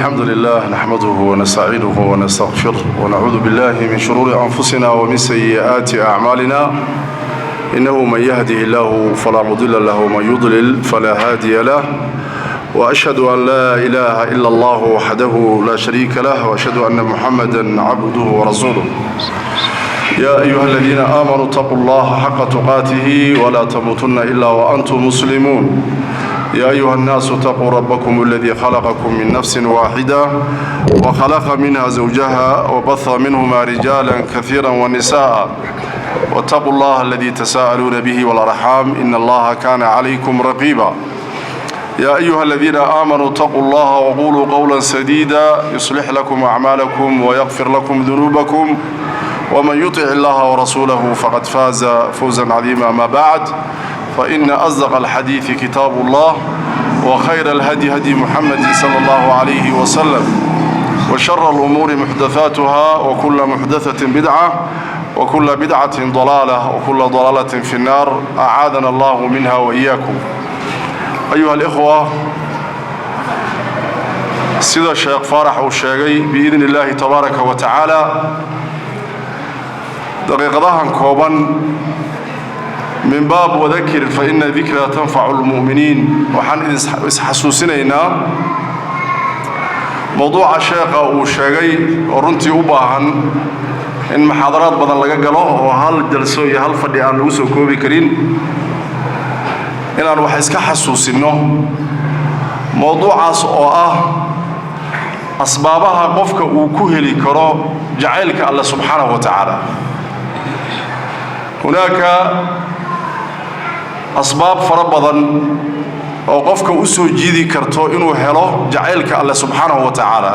الحمد لله نحمده ونستعينه ونستغفره ونعوذ بالله من شرور أنفسنا ومن سيئات أعمالنا، إنه من يهده الله فلا مضل له ومن يضلل فلا هادي له، وأشهد أن لا إله إلا الله وحده لا شريك له، وأشهد أن محمدا عبده ورسوله. يا أيها الذين آمنوا اتقوا الله حق تقاته ولا تموتن إلا وأنتم مسلمون. يا أيها الناس اتقوا ربكم الذي خلقكم من نفس واحدة وخلق منها زوجها وبث منهما رجالا كثيرا ونساء، واتقوا الله الذي تساءلون به والأرحام، إن الله كان عليكم رقيبا. يا أيها الذين آمنوا اتقوا الله وقولوا قولا سديدا، يصلح لكم أعمالكم ويغفر لكم ذنوبكم، ومن يطع الله ورسوله فقد فاز فوزا عظيما. ما بعد، فإن أصدق الحديث كتاب الله، وخير الهدي هدي محمد صلى الله عليه وسلم، وشر الأمور محدثاتها، وكل محدثة بدعة، وكل بدعة ضلالة، وكل ضلالة في النار، أعاذنا الله منها وإياكم. أيها الإخوة، sida Sheekh Faarax uu sheegay، بإذن الله تبارك وتعالى daqiiqadahan kooban، من باب وذكر فإن الذكرى تنفع المؤمنين، waxaan idin isxasuusinaynaa mowduuca sheekha uu sheegay oo runtii u baahan in muxaadaraad badan laga galo oo hal jalso iyo hal fadhi aan lagu soo koobi karin, inaan wax iska xasuusinno mowduucaas oo ah asbaabaha qofka uu ku heli karo jacaylka Alle سبحانه وتعالى. هناك asbaab fara badan oo qofka u soo jiidi karto inuu helo jacaylka Alle سبحانه وتعالى.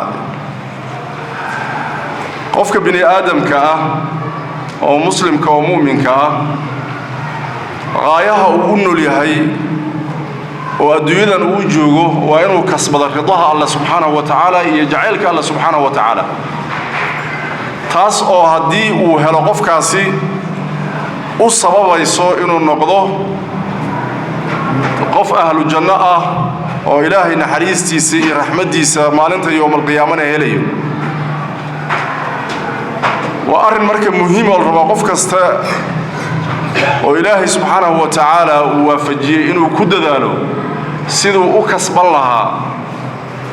Qofka bini aadamka ah oo muslimka oo mu'minka ah, qaayaha uu u nool yahay oo adduunyadan uu joogo waa inuu kasbado ridaha Alle سبحانه وتعالى iyo jacaylka Alle سبحانه وتعالى, taas oo haddii uu helo qofkaasi u sababayso inuu noqdo qof ahlu janno ah oo Ilaahay naxariistiisa iyo raxmaddiisa maalinta yowmalqiyaamana helayo. Waa arrin marka muhiim oo la rabaa qof kasta oo Ilaahay سبحانه وتعالى uu waafajiyey inuu ku dadaalo siduu u kasban lahaa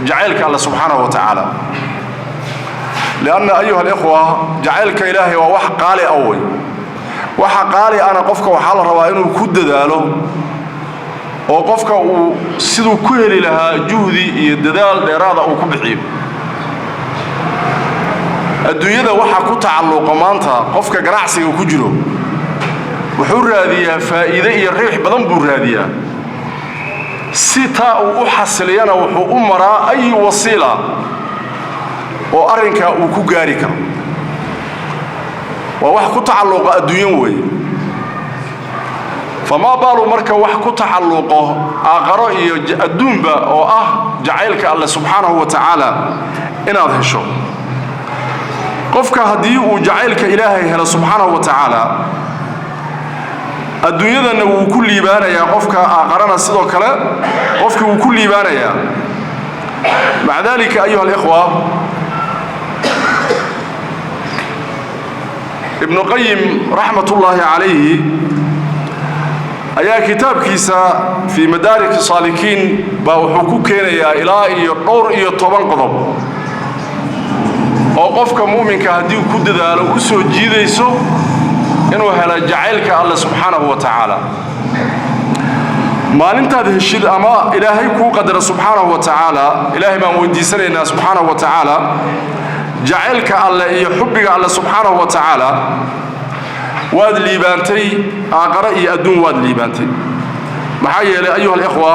jacaylka Alle سبحانه وتعالى, لأن أيها الإخوة jacaylka Ilaahay waa wax qaali ah wey. Waxa qaali ana qofka waxaa la rabaa inuu ku dadaalo oo qofka uu siduu ku heli lahaa juhdi iyo dadaal dheeraada uu ku bixiyo. Adduunyada waxaa ku tacalluqa maanta, qofka ganacsiga ku jiro wuxuu raadiyaa faa'iide iyo riix badan buu raadiyaa. Si taa uu u xasiliyana, wuxuu u maraa ay wasiila oo arrinkaa uu ku gaari karo. Waa wax ku tacalluqa adduunyo weeye. فما بال marka wax ku tacalluqo aaqaro iyo adduunba oo ah jacaylka Alle سبحانه وتعالى inaad hesho. Qofka haddii uu jacaylka Ilaahay helo سبحانه وتعالى, adduunyadanna wuu ku liibaanayaa qofka, aaqarana sidoo kale qofka wuu ku liibaanayaa. مع ذلك أيها الإخوة, Ibnu Qayim رحمة الله عليه ayaa kitaabkiisa fii مدارج السالكين baa wuxuu ku keenayaa ilaa iyo dhowr iyo toban qodob oo qofka mu'minka haddii ku dadaalo u soo jiidayso inuu helo jacaylka Alle سبحانه وتعالى. Maalintaad heshid ama Ilaahay kuu qadara سبحانه وتعالى, Ilaahay baan weydiisanaynaa سبحانه وتعالى jacaylka Alle iyo xubbiga Alle سبحانه وتعالى, waad liibaantay, aaqare iyo adduun waad liibaantay. Maxaa yeelay, أيها الإخوة,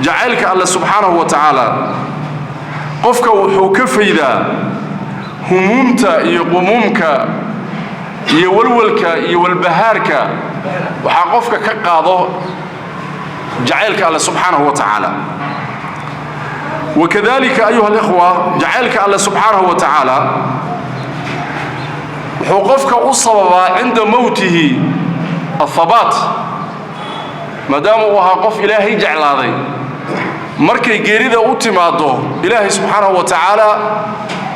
jacaylka Alle سبحانه وتعالى qofka wuxuu ka faydaa humuumta iyo qumuumka iyo walwalka iyo walbahaarka. Waxaa qofka ka qaado jacaylka Alle سبحانه وتعالى. وكذلك أيها الإخوة, jacaylka Alle سبحانه وتعالى wuxuu qofka u sababaa عند موته الثبات, maadaama uu ahaa qof Ilaahay jeclaaday. Markay geerida u timaado, Ilaahay subxaanahu wa tacaala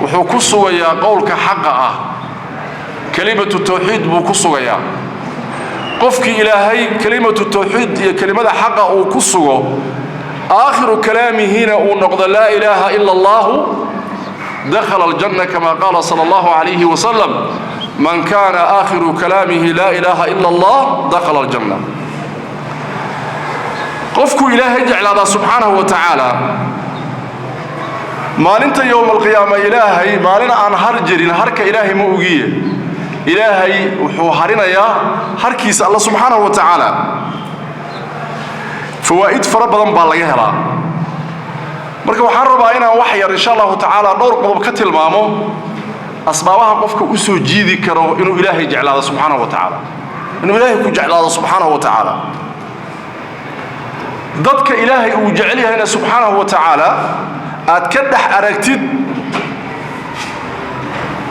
wuxuu ku sugayaa qowlka xaqa ah, kelimatu tawxiid buu ku sugayaa. Qofkii Ilaahay kelimatu tawxiid iyo kelimada xaqa uu ku sugo, aakhiru kalaamihina uu noqdo laa ilaaha ila allahu, dakhala aljanna, kama qaala sala allahu calayhi wasalam: man kaana aakhiru kalaamihi laa ilaaha ila allah dakhala aljanna. Qofkuu Ilaahay jeclaadaa subxaanahu wa tacaala, maalinta yowma alqiyaama, Ilaahay maalin aan har jirin, harka Ilaahay ma ogiye, Ilaahay wuxuu harinayaa harkiisa Alla subxaanahu wa tacaala. Fawaa'id fara badan baa laga helaa. Marka waxaan rabaa inaan wax yar, insha allahu tacaala, dhowr qodob ka tilmaamo asbaabaha qofka u soo jiidi karo inuu Ilaahay jeclaado subxaanahu wa tacaala, inuu Ilaahay ku jeclaado subxaanahu wa tacaala. Dadka Ilaahay uu jecel yahayna subxaanahu wa tacaala aad ka dhex aragtid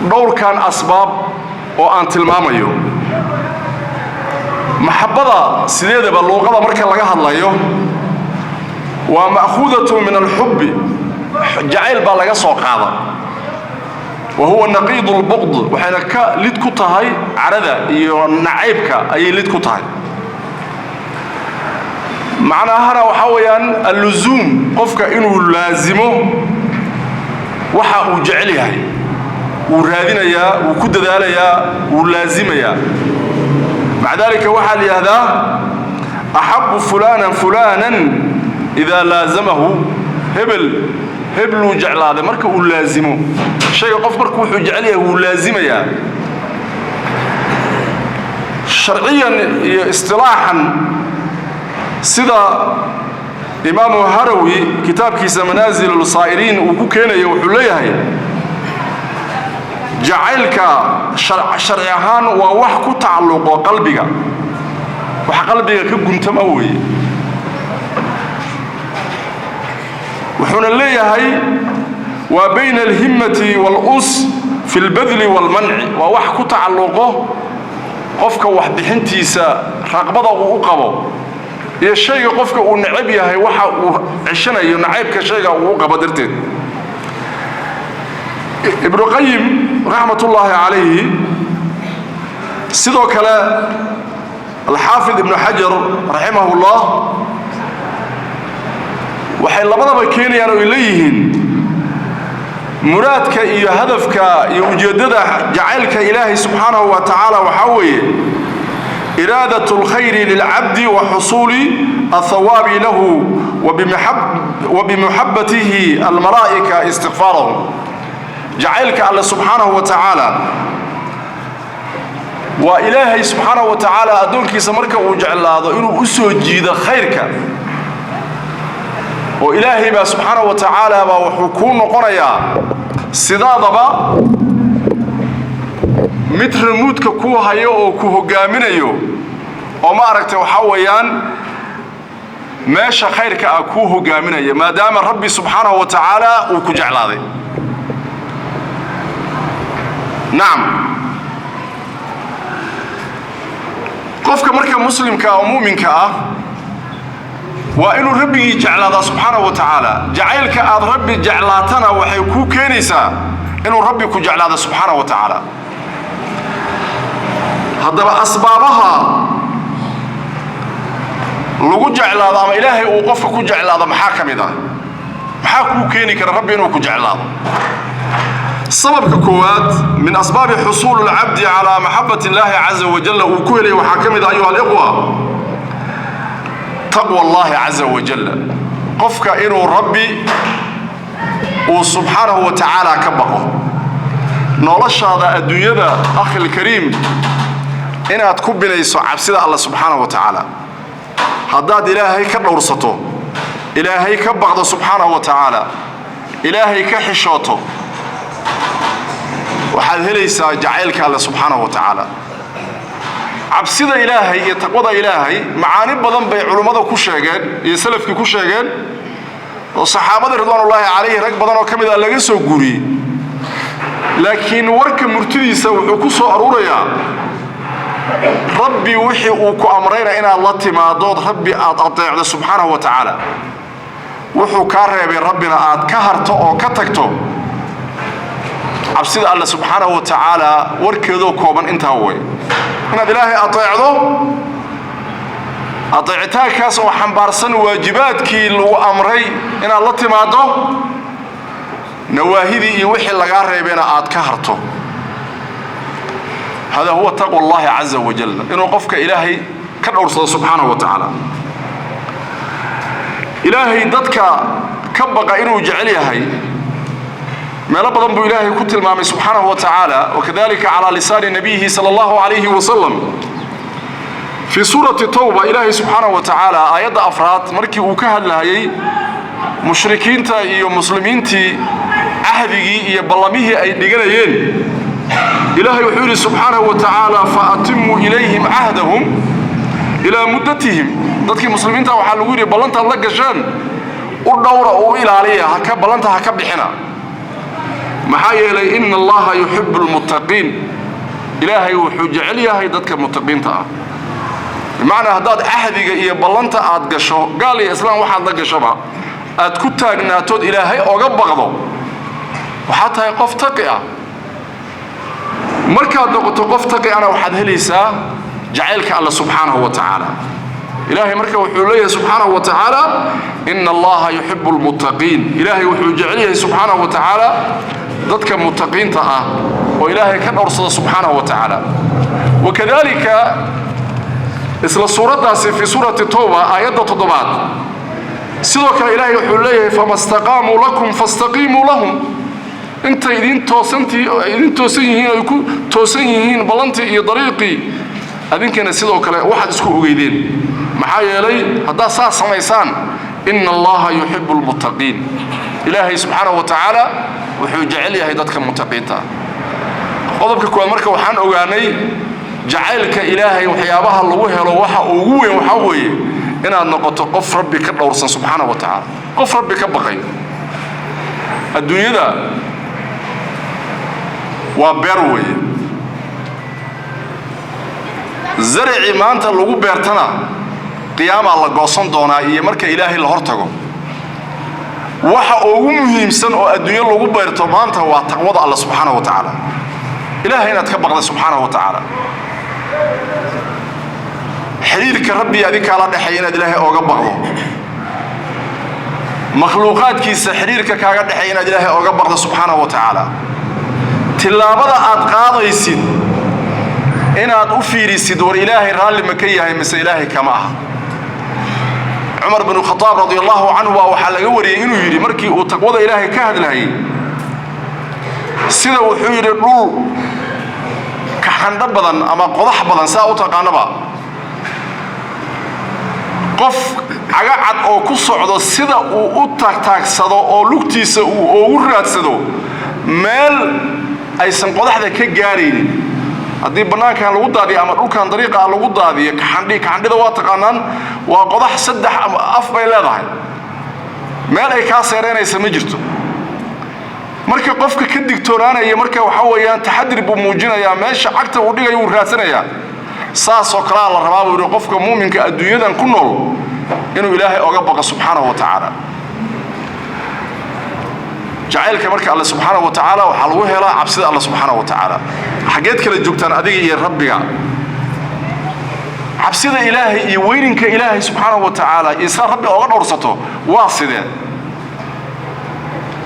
dhowrkan asbaab oo aan tilmaamayo. Maxabbada sideedaba luuqada marka laga hadlayo waa ma'khuudatu min alxubbi, jacayl baa laga soo qaada, wa huwa naqiidu lbuqd, waxayna ka lid ku tahay carada iyo nacaybka ayay lid ku tahay. Macnahana waxaa weeyaan alluzuum, qofka inuu laasimo waxa uu jecel yahay, wuu raadinayaa, wuu ku dadaalayaa, wuu laasimayaa. Maca daalika waxaa la yidhahdaa axabu fulanan fulanan idaa laazamahu, hebel hebluu jeclaaday marka uu laasimo shayga. Qof marku wuxuu jecel yahay wuu laasimayaa. Sharciyan iyo istilaaxan, sida Imaamu Harawi kitaabkiisa Manaasil Saa'iriin uu ku keenayo, wuxuu leeyahay jacaylka sharci ahaan waa wax ku tacalluqo qalbiga, wax qalbiga ka guntama weeye. Wuxuuna leeyahay waa bayna alhimmati waal-uns fi اlbadli wاlmanci, waa wax ku tacalluqo qofka waxbixintiisa, raqbada uu u qabo, iyo shayga qofka uu necab yahay waxa uu ceshanayo, nacaybka shayga uu u qabo darteed. Ibnu Qayim raxmatullaahi calayhi, sidoo kale Alxaafid Ibnu Xajar raximahullah, waxay labadaba keenayaan oo ay leeyihiin muraadka iyo hadafka iyo ujeeddada jacaylka Ilaahay subxaanahu wa tacaala waxaa weeye iraadat اlkhayri lilcabdi wa xusuuli athawaabi lahu wa bimuxabatihi almalaa'ika istikfaarahum. Jacaylka Alle subxaanahu wa tacaala waa Ilaahay subxaanahu wa tacaala addoonkiisa marka uu jeclaado inuu u soo jiido khayrka, oo Ilaahay baa subxaanahu wa tacaala baa wuxuu kuu noqonayaa sidaadaba mid ramuudka kuu hayo oo ku hoggaaminayo, oo ma aragtay, waxaa weeyaan meesha khayrka ah kuu hoggaaminaya, maadaama Rabbi subxaanahu wa tacaala uu ku jeclaaday. Nacam, qofka marka muslimka oo mu'minka ah waa inuu Rabbigii jeclaadaa subxaanahu wa tacaala. Jacaylka aad Rabbi jeclaatana waxay kuu keenaysaa inuu Rabbi ku jeclaado subxaanahu wa tacaala. Haddaba asbaabaha lagu jeclaado ama Ilaahay uu qofka ku jeclaado maxaa ka mid ah? Maxaa kuu keeni kara Rabbi inuu ku jeclaado? Sababka koowaad min asbaabi xusuul اlcabdi calaa maxabat illaahi caza wajalla uu ku helaya waxaa ka mid ah, ayuha alikhwa, taqwa allahi caza wajalla, qofka inuu Rabbi uu subxaanahu wa tacaala ka baqo. Noloshaada adduunyada, akhilkariim, inaad ku binayso cabsida Alla subxaanahu wa tacaala. Haddaad Ilaahay ka dhowrsato, Ilaahay ka baqdo subxaanahu wa tacaala, Ilaahay ka xishooto, waxaad helaysaa jacaylka Alle subxaanahu wa tacaala. Cabsida Ilaahay iyo taqwada Ilaahay macaani badan bay culummada ku sheegeen iyo salafkii ku sheegeen, oo saxaabada ridwaanullaahi calayhi rag badan oo ka mid ah laga soo guuriyey. Laakiin warka murtidiisa wuxuu ku soo aruurayaa Rabbi wixii uu ku amrayna inaad la timaadood, Rabbi aad adeecdo subxaanahu wa tacaala. Wuxuu kaa reebay Rabbina aad ka harto oo ka tagto. Cabsida Alle subxaanahu wa tacaala warkeedoo kooban intaa way: inaad Ilaahay ateecdo, ateecitaankaas oo xambaarsan waajibaadkii lagu amray inaad la timaaddo, nawaahidii iyo wixii lagaa reebayna aad ka harto. Hada huwa taqwa Allahi caza wajal, inuu qofka Ilaahay ka dhowrsado subxaanahu wa tacaala. Ilaahay dadka ka baqa inuu jecel yahay meelo badan buu Ilaahay ku tilmaamay subxaanahu wa tacaala, wakadalika calaa lisaani nabiyihi sala Allahu calayhi wasalam. Fii suurati Towba, Ilaahay subxaanahu wa tacaala aayadda afraad markii uu ka hadlahayey mushrikiinta iyo muslimiintii, cahdigii iyo ballamihii ay dhiganayeen, Ilaahay wuxuu yidhi subxaanahu wa tacaala: "Faatimuu ilayhim cahdahum ilaa muddatihim." Dadkii muslimiinta waxaa lagu yidhi: ballantaad la gasheen u dhowra oo u ilaaliya, haka ballanta ha ka bixina. Maxaa yeelay, ina Allaha yuxibu lmuttaqiin, Ilaahay wuxuu jecel yahay dadka muttaqiinta ah. Bimacnaa, haddaad cahdiga iyo ballanta aad gasho, gaal iyo islaam waxaad la gashaba, aad ku taagnaatood Ilaahay oga baqdo, waxaad tahay qof taqi ah. Markaad noqoto qof taqi ana, waxaad helaysaa jacaylka Alla subxaanahu wa tacaala. Ilaahay marka wuxuu leeyahay subxaanahu wa tacaala: ina Allaha yuxibu lmuttaqiin. Ilaahay wuxuu jecel yahay subxaanahu wa tacaala dadka muttaqiinta ah oo Ilaahay ka dhowrsada subxaanahu wa tacaala. Wakadalika, isla suuraddaasi, fii suurati Towba, aayadda toddobaad, sidoo kale Ilaahay wuxuu leeyahay: "Fama staqaamuu lakum fastaqiimuu lahum." Intay idin toosantii, idin toosan yihiin, ay ku toosan yihiin ballantii iyo dariiqii, adinkana sidoo kale waxaad isku ogeydeen. Maxaa yeelay, haddaad saas samaysaan, ina Allaha yuxibu lmuttaqiin, Ilaahay subxaanahu wa tacaala wuxuu jecel yahay dadka muttaqiinta ah. Qodobka koowaad marka waxaan ogaanay jacaylka Ilaahay waxyaabaha lagu helo waxa ugu weyn waxaa weeye inaad noqoto qof Rabbi ka dhowrsan subxaanahu wa tacaala, qof Rabbi ka baqayo. Adduunyada waa beer weeye. Zaricii maanta lagu beertana qiyaamaa la goosan doonaa iyo marka Ilaahay la hortago. Waxa ugu muhiimsan oo adduunyo lagu beerto maanta waa taqwada Alla subxaanahu wa tacaala, Ilaahay inaad ka baqda subxaanahu wa tacaala, xiriirka Rabbi adig kaala dhexeeya inaad Ilaahay ooga baqdo, makhluuqaadkiisa xiriirka kaaga dhexeeya inaad Ilaahay ooga baqdo subxaanahu wa tacaala, tillaabada aad qaadaysid inaad u fiirisid: war, Ilaahay raalli ma ka yahay mise Ilaahay kama aha? Cumar binu Khadaab radi Allahu canhu baa waxaa laga wariyey inuu yidhi, markii uu taqwada Ilaahay ka hadlahayay, sida wuxuu yidhi dhul kaxandho badan ama qodax badan, saa u taqaanaba, qof cagacad oo ku socdo sida uu u taagtaagsado oo lugtiisa uu ugu raadsado meel aysan qodaxda ka gaaraynin. Haddii bannaankan lagu daadiyo ama dhulkan dariiqa lagu daadiyo kaxandhi, kaxandhida waa taqaanaan, waa qodax saddex af bay leedahay, meel ay kaa seereynaysa ma jirto. Marka qofka ka digtoonaanaya, marka waxaa weeyaan taxadir buu muujinayaa, meesha cagta uu dhigayo wuu raadsanayaa. Saasoo kalea la rabaa, buu yidhi, qofka muuminka adduunyadan ku nool inuu Ilaahay oga baqo subxaanahu wa tacaala. Jacaylka marka Alle subxaanahu wa tacaala waxaa lagu helaa cabsida Alle subxaanahu wa tacaala. Xaggeed kala joogtaan adiga iyo Rabbiga? Cabsida Ilaahay iyo weyninka Ilaahay subxaanahu wa tacaala iyo saa Rabbi ooga dhowrsato waa sidee?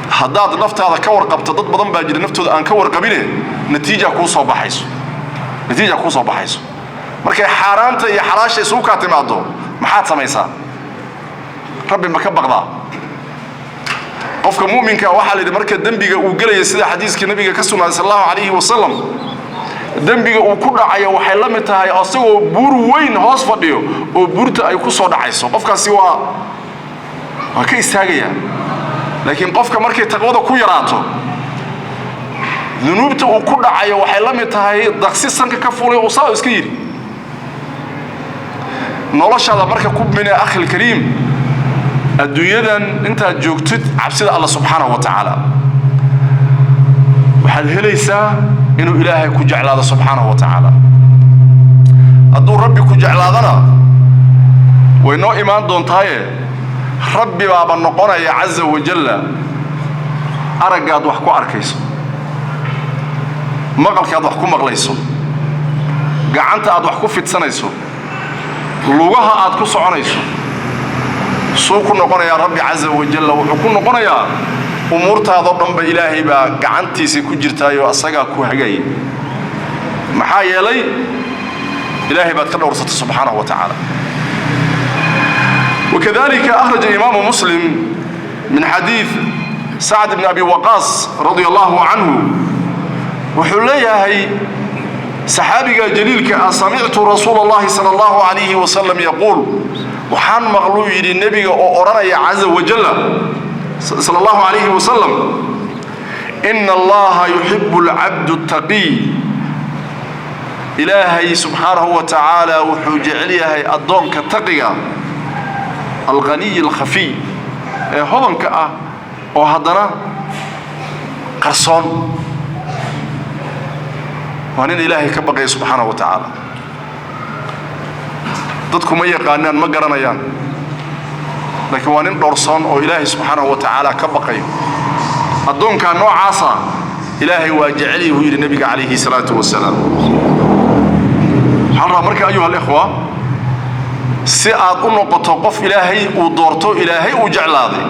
Haddaad naftaada ka warqabto, dad badan baa jira naftooda aan ka warqabine, natiija kuu soo baxayso, natiija kuu soo baxayso. Markay xaaraanta iyo xalaasha isugu kaa timaado, maxaad samaysaa? Rabbi ma ka baqdaa? Qofka mu'minka waxaa la yidhi, marka dembiga uu gelaya, sida xadiiskii Nabiga ka sugnaaday sal Allahu calayhi wasalam, dembiga uu ku dhacayo waxay la mid tahay asagoo buur weyn hoos fadhiyo oo buurta ay ku soo dhacayso. Qofkaasi waa ka istaagayaa. Laakiin qofka markay taqwada ku yaraato, dunuubta uu ku dhacayo waxay la mid tahay daqsi sanka ka fuulay uu saa iska yidhi. Noloshaada marka ku mine, akhil kariim, adduunyadan intaad joogtid cabsida Alla subxaanahu wa tacaala, waxaad helaysaa inuu Ilaahay ku jeclaado subxaanahu wa tacaala. Hadduu Rabbi ku jeclaadana, way noo imaan doontaaye. Rabbi baaba noqonaya caza wajalla araggaad wax ku arkayso, maqalkaad wax ku maqlayso, gacanta aad wax ku fidsanayso, lugaha aad ku soconayso. Suu ku noqonayaa Rabbi caza wajalla? Wuxuu ku noqonayaa umuurtaadoo dhanba Ilaahay baa gacantiisa ku jirtaayoo asagaa ku hagaya. Maxaa yeelay, Ilaahay baad ka dhowrsatay subxaanahu wa tacaala. Wakadalika akhraja Imaamu Muslim min xadiid Sacd bni Abi Waqaas radia allahu canhu. Wuxuu leeyahay saxaabiga jaliilka ah: "Samictu rasuula Allahi sala allahu calayhi wasalam yaquul." Waxaan maqluu yidhi nebiga oo odhanaya caza wajalla sala allahu calayhi wasalam: "Ina Allaha yuxibu alcabdu attaqiy." Ilaahay subxaanahu wa tacaala wuxuu jecel yahay addoonka taqiga, alghaniy alkhafiy, ee hodanka ah oo haddana qarsoon. Waa nin Ilaahay ka baqaya subxaanahu wa tacaala. Dadku ma yaqaanaan, ma garanayaan, laakiin waa nin dhowrsoon oo Ilaahay subxaanahu wa tacaala ka baqayo. Addoonkaa noocaasa Ilaahay waa jecel, buu yidhi nebiga calayhi salaatu wasalaam. Waxaan rabaa marka, ayuha alikhwa, si aad u noqoto qof Ilaahay uu doorto, Ilaahay uu jeclaaday,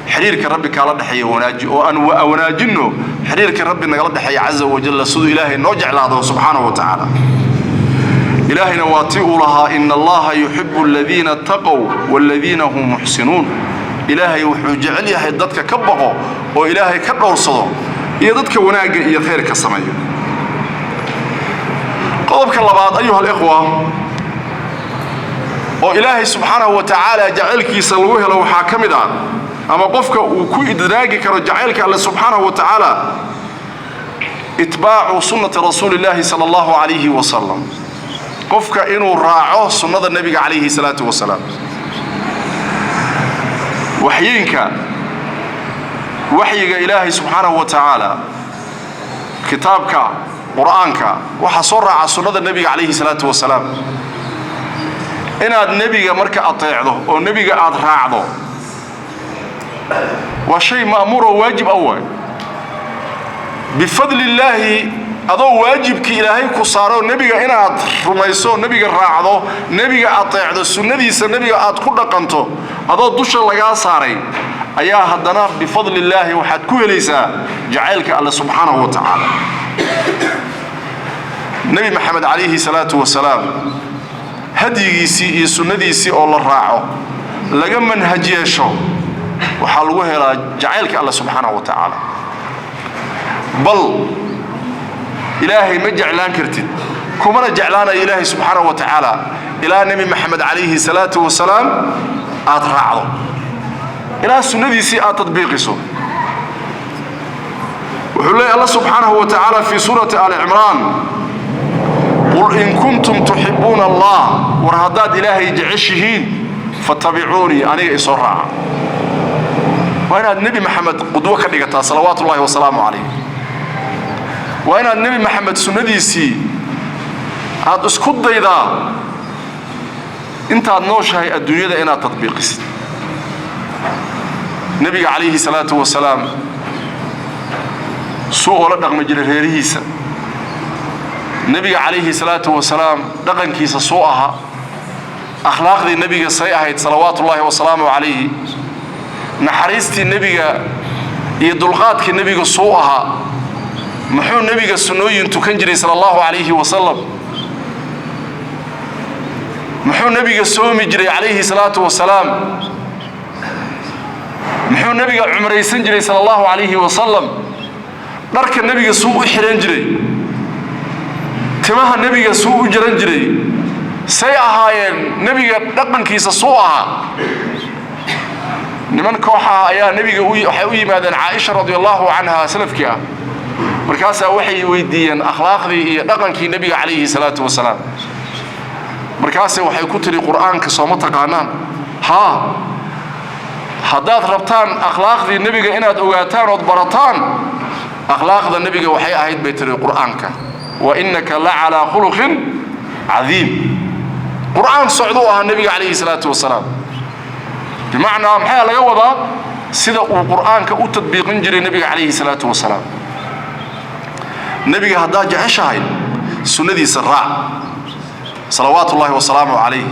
xiriirka Rabbi kaala dhexeeya wanaaji, oo aan wanaajinno xiriirka Rabbi nagala dhexeeya caza wajalla, siduu Ilaahay noo jeclaado subxaanahu wa tacaala. Ilaahayna waa ti uu lahaa: "Ina Allaha yuxibu aladiina taqow waaladiina hum muxsinuun." Ilaahay wuxuu jecel yahay dadka ka baqo oo Ilaahay ka dhowrsado iyo dadka wanaagga iyo khayrka sameeyo. Qodobka labaad, ayuha alikhwa, oo Ilaahay subxaanahu wa tacaala jacaylkiisa lagu helo waxaa ka mid ah, ama qofka uu ku idraagi karo jacaylka Alle subxaanahu wa tacaala, itbaacu sunnati rasuuli illaahi sala allahu calayhi wasalam, qofka inuu raaco sunnada nebiga calayhi salaatu wasalaam. Waxyiinka, waxyiga Ilaahay subxaanahu wa tacaala, kitaabka Qur'aanka, waxaa soo raaca sunnada nebiga calayhi salaatu wasalaam. Inaad nebiga marka ateecdo oo nebiga aad raacdo waa shay ma'muur oo waajib ah waay. Bifadli illaahi, adoo waajibkii Ilaahay ku saaro, nebiga inaad rumayso, nebiga raacdo, nebiga ateecdo, sunnadiisa nebiga aad ku dhaqanto, adoo dusha lagaa saaray ayaa haddana bifadli illaahi waxaad ku helaysaa jacaylka Alle subxaanahu wa tacaala. Nebi Maxamed calayhi salaatu wasalaam hadyigiisii iyo sunnadiisii oo la raaco, laga manhaj yeesho, waxaa lagu helaa jacaylka Alle subxaanahu wa tacaala. Bal Ilaahay ma jeclaan kartid, kumana jeclaanayo Ilaahay subxaanahu wa tacaala, ilaa Nebi Maxamed calayhi salaatu wasalaam aad raacdo, ilaa sunnadiisii aad tadbiiqiso. Wuxuu leeyahy Alla subxaanahu wa tacaala fii suurati Ali Cimraan: "Qul in kuntum tuxibuuna Allah." War haddaad Ilaahay jeceshihiin, "fattabicuunii," aniga isoo raaca. Waa inaad Nebi Maxamed qudwo ka dhigataa salawaatu ullahi wasalaamu calayh. Waa inaad Nebi Maxamed sunnadiisii aad isku daydaa intaad nooshahay adduunyada inaad tadbiiqisid. Nebiga calayhi salaatu wasalaam suu oola dhaqmi jiray reerihiisa, nebiga calayhi salaatu wasalaam dhaqankiisa suu ahaa, akhlaaqdii nebiga say ahayd salawaatu ullaahi wasalaamu calayhi, naxariistii nebiga iyo dulqaadkii nebiga suu ahaa, muxuu nebiga sunnooyin tukan jiray sala allahu calayhi wasalam, muxuu nebiga soomi jiray calayhi salaatu wasalaam, muxuu nebiga cumraysan jiray sala allahu calayhi wasalam, dharka nebiga suu u xidhan jiray, timaha nebiga suu u jaran jiray, say ahaayeen nebiga dhaqankiisa suu ahaa. Niman kooxaha ayaa nebiga waxay u yimaadeen Caaisha radi allahu canha, salafkii ah. Markaasaa waxay weydiiyeen akhlaaqdii iyo dhaqankii nebiga calayhi salaatu wasalaam. Markaase waxay ku tidhi: "Qur'aanka sooma taqaanaan? Haa. Haddaad rabtaan akhlaaqdii nebiga inaad ogaataan ood barataan, akhlaaqda nebiga waxay ahayd," bay tihi, "qur'aanka. Wa innaka la calaa khuluqin cadiim." Qur'aan socduu ahaa nebiga calayhi salaatu wasalaam. Bimacnaa maxaa laga wadaa? Sida uu Qur'aanka u tadbiiqin jiray Nebiga calayhi salaatu wasalaam. Nebiga haddaad jeceshahay, sunnadiisa raac, salawaatu ullahi wasalaamu calayh.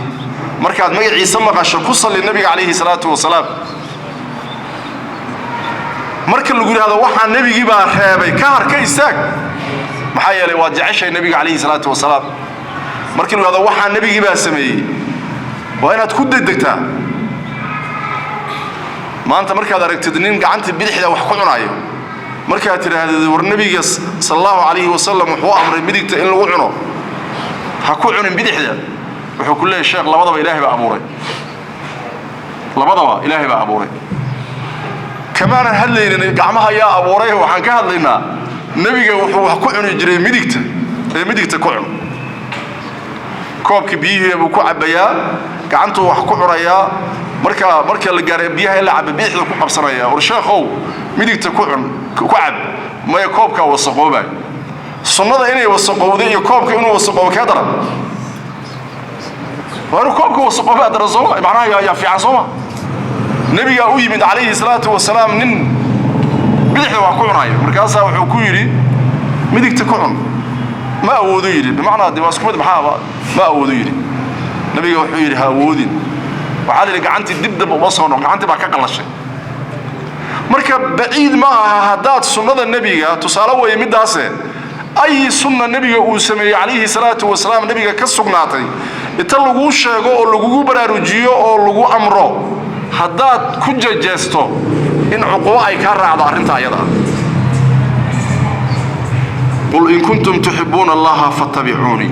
Markaad magaciisa maqasho, ku salli Nebiga calayhi salaatu wasalaam. Marka lagu yidhahdo waxaa nebigii baa reebay, ka har, ka istaag. Maxaa yeelay waad jeceshahay Nebiga calayhi salaatu wasalaam. Markii lagu yidhahdo waxaa nebigii baa sameeyey, waa inaad ku degdegtaa. Maanta markaad aragtid nin gacanta bidixda wax ku cunaayo, markaad tidhaahdid war nebiga sala allahu calayhi wasalam wuxuu amray midigta in lagu cuno, ha ku cunin bidixda, wuxuu ku leeyahy: "Sheekh, labadaba Ilaahay baa abuuray, labadaba Ilaahay baa abuuray." Kamaanan hadlaynin gacmaha yaa abuuray, waxaan ka hadlaynaa nebiga wuxuu wax ku cuni jiray midigta ee midigta ku cun. Koobkii biyihii buu ku cabbayaa, gacantuu wax ku cunayaa. Marka la gaaray biyaha in la cabo, bidixda ku qabsanaya. "War sheekhow, midigta ku cun, ku cab." "Maya, koobkaa wasaqoobay." Sunnada inay wasaqowday iyo koobka inuu wasaqoobo, kee daran? Waa inuu koobka wasaqoobaa daran, sooma? Macnaha yaa fiican, sooma? Nebigaa u yimid calayhi salaatu wasalaam nin bidixda wax ku cunaayo. Markaasaa wuxuu ku yidhi: "Midigta ku cun." "Ma awoodo," yidhi. Bimacnaa de waa isku mid, maxaaba? "Ma awoodo," yidhi. Nabiga wuxuu yidhi: "Ha awoodin." Waxaa la yidhi gacantii dib damba uma soo noq, gacantii baa ka qallashay. Marka baciid ma aha haddaad sunnada nebiga, tusaale weeye middaase, ay sunna nebiga uu sameeyey calayhi salaatu wasalaam, nebiga ka sugnaatay, inta laguu sheego oo lagugu baraarujiyo oo lagu amro, haddaad ku jejeesto, in cuqubo ay kaa raacdo arrinta ayada ah. Qul in kuntum tuxibuuna Allaha fattabicuunii.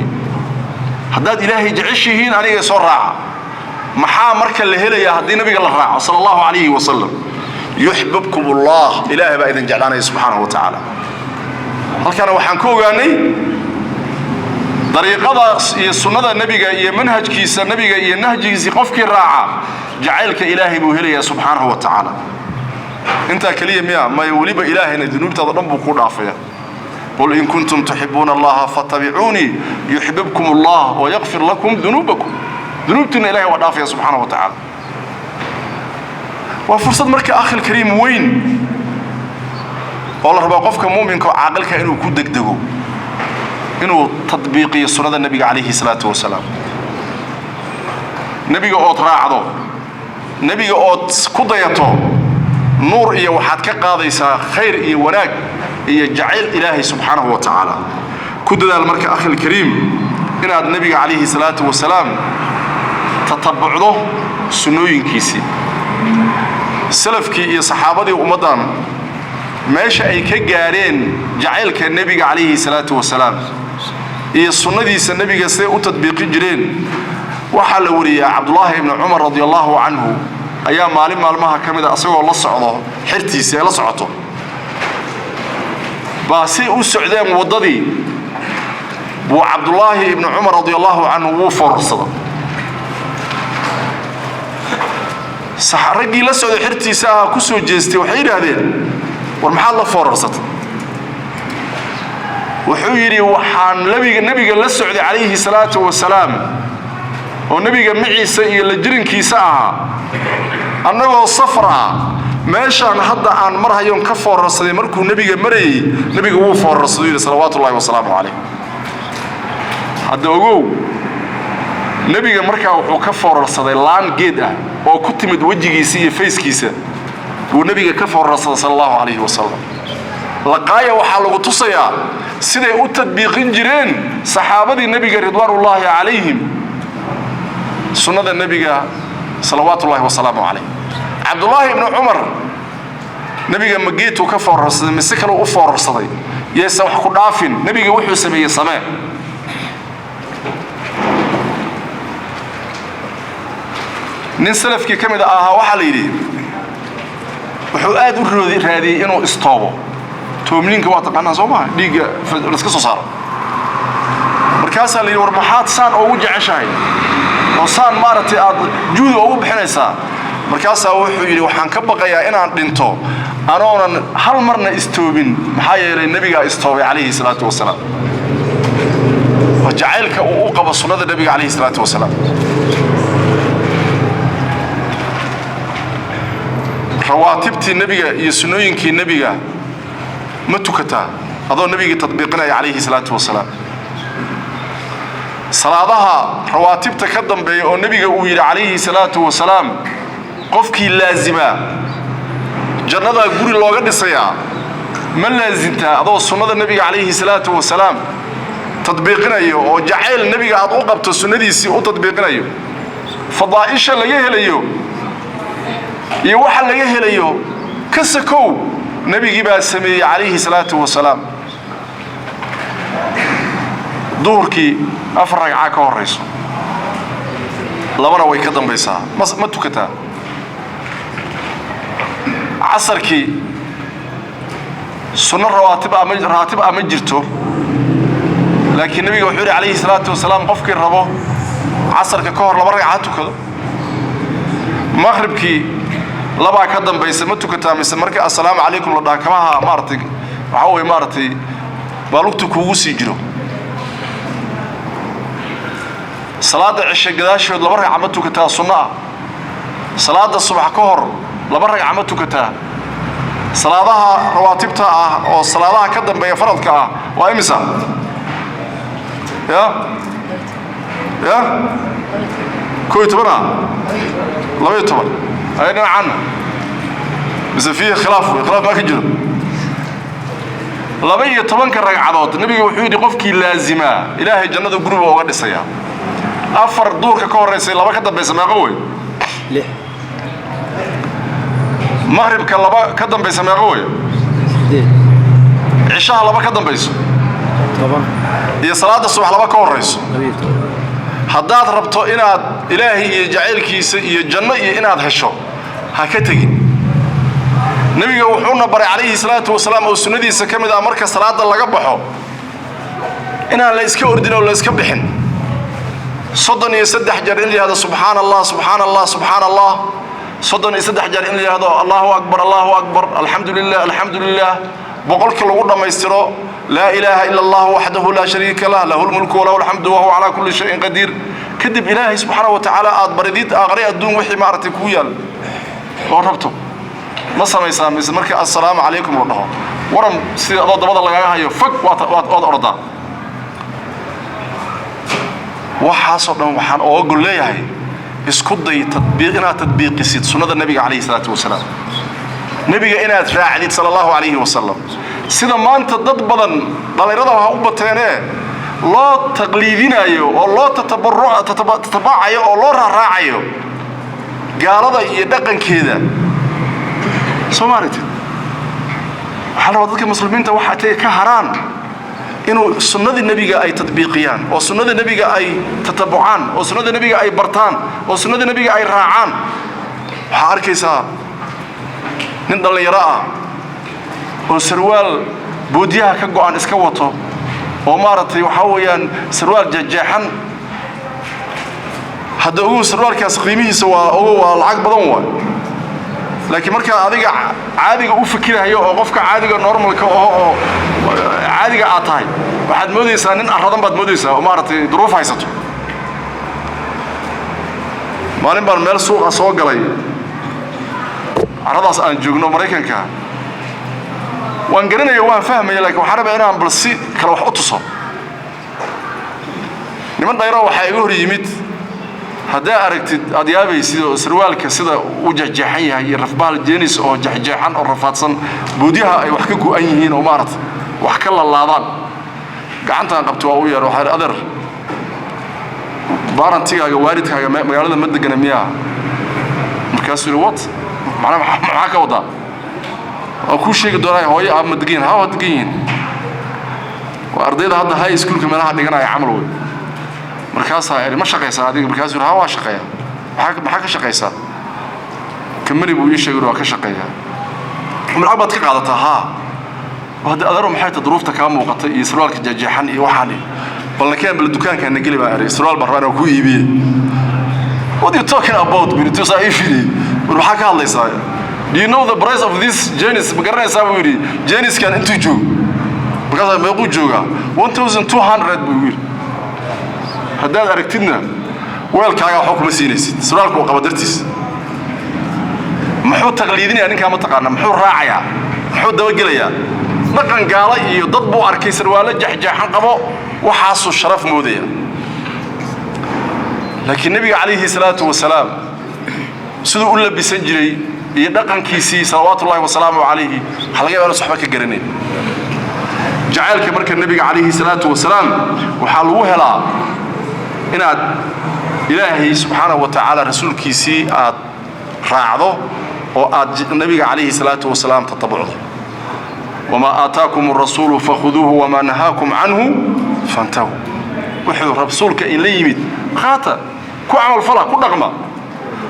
Haddaad Ilaahay jeceshihiin, aniga soo raaca. Maxaa marka la helayaa haddii nabiga la raaco sala allahu calayhi wasalam? Yuxbibkum Allah, Ilaahay baa idin jeclaanaya subxaanahu wa tacaala. Halkana waxaan ku ogaanay dariiqada iyo sunnada nebiga iyo manhajkiisa, nebiga iyo nahjigiisii qofkii raaca, jacaylka Ilaahay buu helayaa subxaanahu wa tacaala. Intaa keliya miya? Maya, weliba Ilaahayna dunuubtaada dhan buu ku dhaafaya. Qul in kuntum tuxibuuna Allaha fattabicuunii yuxbibkum Allah wayakfir lakum dunuubakum. Dunuubtiina Ilahay waa dhaafaya subxaanahu wa tacaala. Waa fursad marka, akhil kariim, weyn oo la rabaa qofka mu'minka oo caaqilka inuu ku degdego inuu tadbiiqiyo sunnada nebiga calayhi salaatu wasalaam. Nebiga ood raacdo, nebiga ood ku dayato, nuur iyo waxaad ka qaadaysaa khayr iyo wanaag iyo jacayl Ilaahay subxaanahu wa tacaala. Ku dadaal marka, akhil kariim, inaad nebiga calayhi salaatu wasalaam tatabucdo sunnooyinkiisii. Salafkii iyo saxaabadii ummaddan meesha ay ka gaadheen jacaylka nebiga calayhi salaatu wasalaam iyo sunnadiisa nebiga siday u tadbiiqin jireen, waxaa la wariyaa Cabdulaahi ibni Cumar radi allahu canhu ayaa maalin maalmaha ka mid a, asagoo la socdo xertiisa ee la socoto, baa say u socdeen waddadii buu Cabdulaahi ibni Cumar radi allahu canhu wuu foorarsada. Raggii la socday xertiisa ahaa ku soo jeestay, waxay yidhaahdeen: "War maxaad la foorarsatay?" Wuxuu yidhi: "Waxaan nebiga la socday calayhi salaatu wasalaam oo nebiga maciisa iyo la jirinkiisa ahaa, annagoo safar ah, meeshaan hadda aan marhayoon ka foorarsaday markuu nebiga marayey, nebiga wuu foorarsaday," yidhi salawaatullahi wasalaamu calayh. Hadda ogow, nebiga markaa wuxuu ka foorarsaday laan geed ah oo ku timid wejigiisa iyo fayskiisa buu nebiga ka foorarsaday sala allahu calayhi wasalam. Laqaaya waxaa lagu tusayaa siday u tadbiiqin jireen saxaabadii nebiga ridwaanullaahi calayhim sunnada nebiga salawaatullahi wasalaamu calayh. Cabdullaahi ibnu Cumar nebiga ma geedtuu ka foorarsaday mise kaleu u foorarsaday? Yeese wax ku dhaafin, nebiga wuxuu sameeyey samee. Nin salafkii ka mid ahaa waxaa la yidhi wuxuu aad u raadiyey inuu istoobo. Toomniinka waa taqaanaa, soo maha? Dhiigga laska soo saaro. Markaasaa la yidhi: "War maxaad saan ugu jeceshahay oo saan maaragtay aad juhdi ugu bixinaysaa?" Markaasaa wuxuu yidhi: "Waxaan ka baqayaa inaan dhinto anoonan hal marna istoobin, maxaa yeelay nebigaa istoobay calayhi salaatu wasalaam." Waa jacaylka uu u qabo sunnada nebiga calayhi salaatu wasalaam. Rawaatibtii Nebiga iyo sunnooyinkii Nebiga ma tukataa adoo Nebigii tadbiiqinaya calayhi salaatu wasalaam? Salaadaha rawaatibta ka dambeeya oo Nebiga uu yidhi calayhi salaatu wasalaam, qofkii laazimaa jannadaa guri looga dhisayaa, ma laasimtaa adoo sunnada Nebiga calayhi salaatu wasalaam tadbiiqinayo oo jacayl Nebiga aad u qabto sunnadiisii u tadbiiqinayo? Fadaa'isha laga helayo iyo waxa laga helayo ka sakow, Nebigii baa sameeyey calayhi salaatu wasalaam. Duhurkii afar ragcaa ka horayso, labana way ka dambaysaa, ma tukataa? Casarkii sunno rawaatib ama raatib ah ma jirto, laakiin Nebiga wuxuu yidhi calayhi salaatu wasalaam, qofkii rabo casarka ka hor laba ragca ha tukado. Maqribkii labaa ka dambaysa, ma tukataa mise marka assalaamu calaykum la dhaha kamaha maaragtay waxaa weye maaragtay baalugta kuugu sii jiro? Salaadda cishe gadaashood laba ragca ma tukataa sunno ah? Salaadda subax ka hor laba ragca ma tukataa? Salaadaha rawaatibta ah oo salaadaha ka dambeeya faradka ah waa imisa? Ya ya 11 ah, 12 ay dhinacanna mise fiihi khilaaf wey? Khilaaf maa ka jiro. 12-ka ragcadood Nebiga wuxuu yidhi, qofkii laazimaa Ilaahay jannada guriga uga dhisayaa. Afar duurka ka horraysay, laba ka dambaysa, meeqo wey? Lix. Maqribka laba ka dambaysa, meeqo wey? 8. Cishaha laba ka dambayso? 10. Iyo salaada subax laba ka horrayso? 12. Haddaad rabto inaad Ilaahay iyo jacaylkiisa iyo janno iyo inaad hesho, ha ka tegin. Nebiga wuxuuna baray calayhi salaatu wasalaam oo sunnadiisa ka mid ah, marka salaada laga baxo inaan la iska ordin oo la iska bixin, 33 jeer in la yidhahdo subxaana Allah, subxaana Allah, subxaana Allah, 33 jeer in la yidhahdo allahu akbar, allahu akbar, alxamdu lilah, alxamdu lilah, 100-kii lagu dhammaystiro laa ilaaha ila Allah waxdahu laa shariika lah, lahu lmulku walahu alxamdu wahuwa calaa kulli shayin qadiir. Kadib Ilaahay subxaana wa tacaala aad baridid aqri adduun wixii maaragtay kuu yaal oo rabto. Ma samaysaa mise marka assalaamu calaykum la dhaho, waran sida adoo dabada lagaga hayo fag waad ordaa? Waxaasoo dhan waxaan ooga gol leeyahay, isku day tadbiiq inaad tadbiiqisid sunnada Nebiga calayhi salaatu wasalaam, Nebiga inaad raacdid sala Allahu calayhi wasalam. Sida maanta dad badan, dhallinyarada ha u bateenee, loo taqliidinayo oo loo tatabacayo oo loo raaraacayo gaalada iyo dhaqankeeda, soo ma aragtid? Waxaa la rabaa dadka muslimiinta waxa tay ka haraan inuu sunnadii Nebiga ay tadbiiqiyaan oo sunnada Nebiga ay tatabucaan oo sunnada Nebiga ay bartaan oo sunnada Nebiga ay raacaan. Waxaa arkaysaa nin dhallinyaro ah oo sarwaal boodyaha ka go'an iska wato oo maaragtay waxaa weeyaan sarwaal jeexjeexan. Hadda ogow, sarwaalkaas qiimihiisa waa ogow, waa lacag badan waay, laakiin markaa adiga caadiga u fikirahayo oo qofka caadiga normalka oo caadiga aad tahay, waxaad moodaysaa nin arradan baad moodaysaa oo maaragtay duruuf haysato. Maalin baan meel suuqa soo galay carradaas aan joogno Maraykanka. Waan garanaya, waan fahmaya, laakiin waxaan rabaa inaan bal si kale wax u tuso. Niman dhayro waxaa iga hor yimid, haddaa aragtid aad yaabaysid, oo sarwaalka sida u jexjeexan yahay iyo rafbaal jenis oo jexjeexan oo rafaadsan, boodyaha ay wax ka go'an yihiin oo maaragtay wax ka lalaadaan. Gacantaan qabto, waa u yeer, waxaa adeer, baarantigaaga, waalidkaaga magaalada ma degana miyaa? Markaasuu yidhi, what? Macnaa maxaa ka wadaa? Waan kuu sheegi doonaa. Hooyo aab ma degan yihin? Ha, waa degan yihiin. Waa ardayda hadda high schoolka meelaha dhiganaya camal wey. Markaasaa idhi, ma shaqaysaa adiga? Markaasuu yidhi, ha, waa shaqeeya. Maxaa ka shaqaysaa? Company buu ii sheegay, waa ka shaqeeyaa. Lacag baad ka qaadataa? Haa. Hadda adeero, maxay ta duruufta kaa muuqata iyo sarwaalka jeexjeexan iyo waxaan? Bal nakeen, bal dukaankaana geli baa eray, sarwaal baan rabaa inaan ku iibiye. What you talking about? Buu yidhi, tusaa ii fidiyey. War maxaa ka hadlaysaa? Do you know the price of this jeans? Ma garanaysaa, buu yidhi, jeanskan intuu joogo? Markaasaa, meequu joogaa? 1200, buu yidhi. Haddaad aragtidna weelkaaga waxba kuma siinaysid sarwaalka uu qaba dartiis. Muxuu taqliidinayaa ninkaa? Ma taqaana muxuu raacayaa? Muxuu dabagelayaa? Dhaqan gaala iyo dad buu arkay sarwaalo jexjeexan qabo, waxaasuu sharaf moodaya. Laakiin Nebiga calayhi salaatu wasalaam siduu u labisan jiray iyo dhaqankiisii, salawaatullahi wasalaamu calayhi, waxaa laga yaba inuusan waxba ka garanayn. Jacaylka marka Nebiga calayhi salaatu wasalaam waxaa lagu helaa inaad Ilaahay subxaanahu wa tacaala rasuulkiisii aad raacdo oo aad Nebiga calayhi salaatu wasalaam tatabucdo. Wamaa aataakum arasuulu fakhuduuhu wamaa nahaakum canhu fantahuu. Wuxuu rasuulka inla yimid qaata, ku camalfala, ku dhaqma.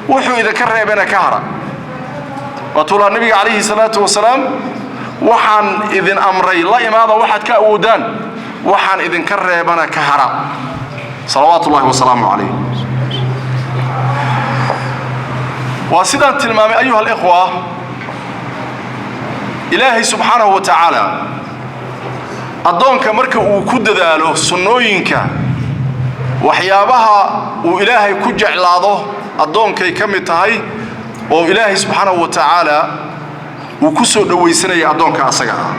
Wuxuu idinka reebena ka hara. Waatuu lahaa Nebiga calayhi salaatu wasalaam: "Waxaan idin amray la imaada waxaad ka awoodaan, waxaan idinka reebana ka hara," salawaatu ullahi wasalaamu calayh. Waa sidaan tilmaamay, ayuha alikhwa, Ilaahay subxaanahu wa tacaala addoonka marka uu ku dadaalo sunnooyinka, waxyaabaha uu Ilaahay ku jeclaado addoonkay ka mid tahay oo Ilaahay subxaanahu wa tacaala uu ku soo dhowaysanaya addoonka asaga ah.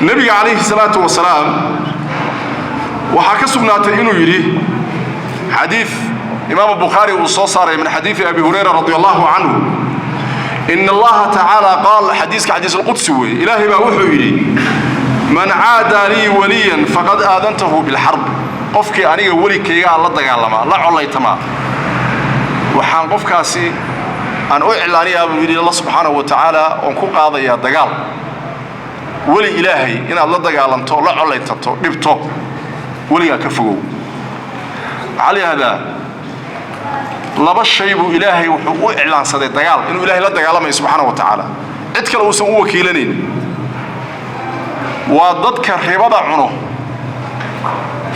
Nebiga calayhi salaatu wasalaam waxaa ka sugnaatay inuu yidhi, xadiid Imaamu Bukhaari uu soo saaray min xadiidi Abi Hurayra radi allahu canhu, in Allaha tacaala qaal, xadiiska xadiisulqudsi weeye, Ilaahay baa wuxuu yidhi: "Man caadaa lii waliyan faqad aadantahu bilxarb." Qofkii aniga welikaygaa la dagaalamaa, la collaytamaa, waxaan qofkaasi aan u iclaaniyaa, buu yidhi Alla subxaanahu wa tacaala, oon ku qaadayaa dagaal. Weli Ilaahay inaad la dagaalanto, la collaytanto, dhibto, weligaa ka fogow. Waxaa la yidhahdaa laba shay buu Ilaahay wuxuu u iclaansaday dagaal, inuu Ilahay la dagaalamayo subxaana wa tacaala, cid kale uusan u wakiilanayn. Waa dadka ribada cuno,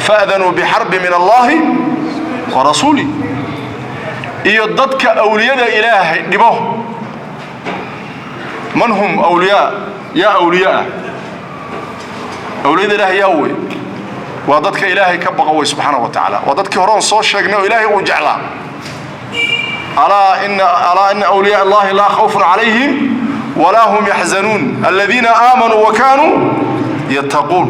fa'danuu bixarbi min Allaahi wa rasuuli, iyo dadka awliyada Ilaahay dhibo. Man hum awliyaa? Yaa awliyaah? Awliyada Ilaahay yaa wey? Waa dadka Ilaahay ka baqa wey subxaana wa tacaala. Waa dadkii hore oon soo sheegnay oo Ilaahay uu jeclaa. Alaa ina awliyaa Allahi laa khawfun calayhim walaa hum yaxzanuun aladiina aamanuu wa kaanuu yattaquun.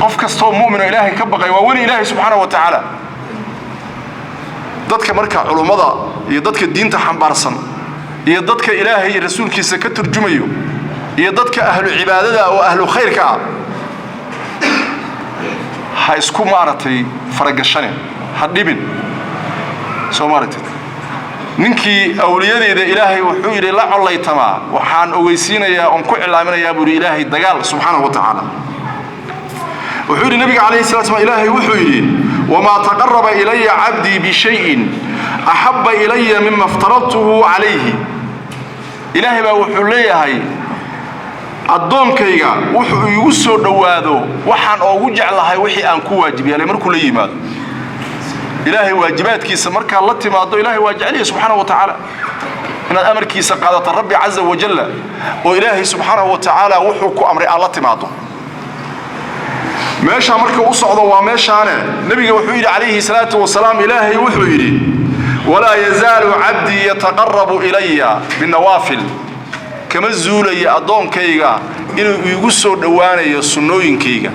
Qof kastoo mu'min oo Ilaahay ka baqay waa weli Ilaahay subxaana wa tacaala. Dadka marka culummada iyo dadka diinta xambaarsan iyo dadka Ilaahay iyo rasuulkiisa ka turjumayo iyo dadka ahlu cibaadada oo ahlu khayrka ah ha isku maaragtay faragashane, ha dhibin. Soo maaragtid ninkii awliyadeeda Ilaahay wuxuu yidhi la collaytamaa, waxaan ogeysiinayaa oon ku cilaaminayaa, buu yidhi Ilaahay, dagaal subxaanahu wa tacaala. Wuxuu yidhi Nabiga calayhi salatu slam, Ilaahay wuxuu yidhi: "Wamaa taqaraba ilaya cabdii bishayin axabba ilaya mima iftaradtuhu calayhi." Ilaahay baa wuxuu leeyahay: addoonkayga wuxuu iigu soo dhowaado waxaan oogu jeclahay wixii aan ku waajib yeelay markuu la yimaado. Ilaahay waajibaadkiisa markaad la timaado, Ilahay waa jecelyahay subxaana wa tacaala. Inaad amarkiisa qaadato Rabbi caza wajalla oo Ilaahay subxaanahu wa tacaala wuxuu ku amray aad la timaado. Meeshaa marka u socdo waa meeshaane. Nebiga wuxuu yidhi calayhi salaatu wasalaam, Ilaahay wuxuu yidhi: "Walaa yazaalu cabdii yataqarabu ilaya binawaafil." Kama zuulaya addoonkayga inuu iigu soo dhowaanayo sunnooyinkayga,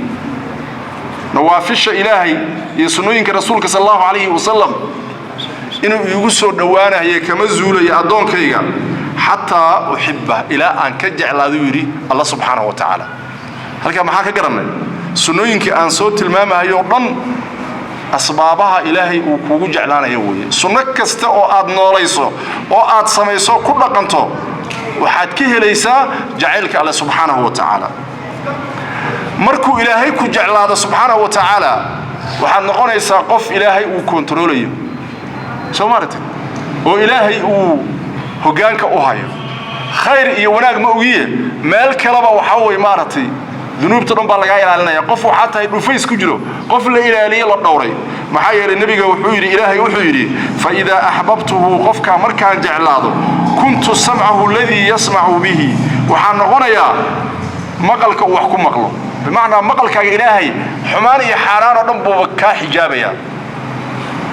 nawaafisha Ilaahay iyo sunnooyinka rasuulka sal Allahu calayhi wasalam inuu iigu soo dhowaanayo kama zuulayo addoonkayga, xataa uxibba, ilaa aan ka jeclaaduu yidhi Alla subxaanahu wa tacaala. Halkaa maxaa ka garannay? Sunnooyinkii aan soo tilmaamahayo dhan asbaabaha Ilaahay uu kuugu jeclaanayo weeye. Sunno kasta oo aad noolayso oo aad samayso, ku dhaqanto, waxaad ka helaysaa jacaylka Alle subxaanahu wa tacaala. Markuu Ilaahay ku jeclaado subxaanahu wa tacaala, waxaad noqonaysaa qof Ilaahay uu kontaroolayo, soo maaragtid, oo Ilaahay uu hoggaanka u hayo. Khayr iyo wanaag ma ogiye meel kaleba waxaa way maaragtay dunuubta dhan baa lagaa ilaalinaya. Qof waxaa tahay dhufays ku jiro, qof la ilaaliye, la dhowray. Maxaa yeelay Nebiga wuxuu yidhi, Ilaahay wuxuu yidhi: "Fa idaa axbabtuhu," qofkaa markaan jeclaado, "kuntu samcahu aladii yasmacu bihi," waxaan noqonayaa maqalka uu wax ku maqlo. Bimacnaa maqalkaaga Ilaahay xumaan iyo xaaraan oo dhan buuba kaa xijaabayaa.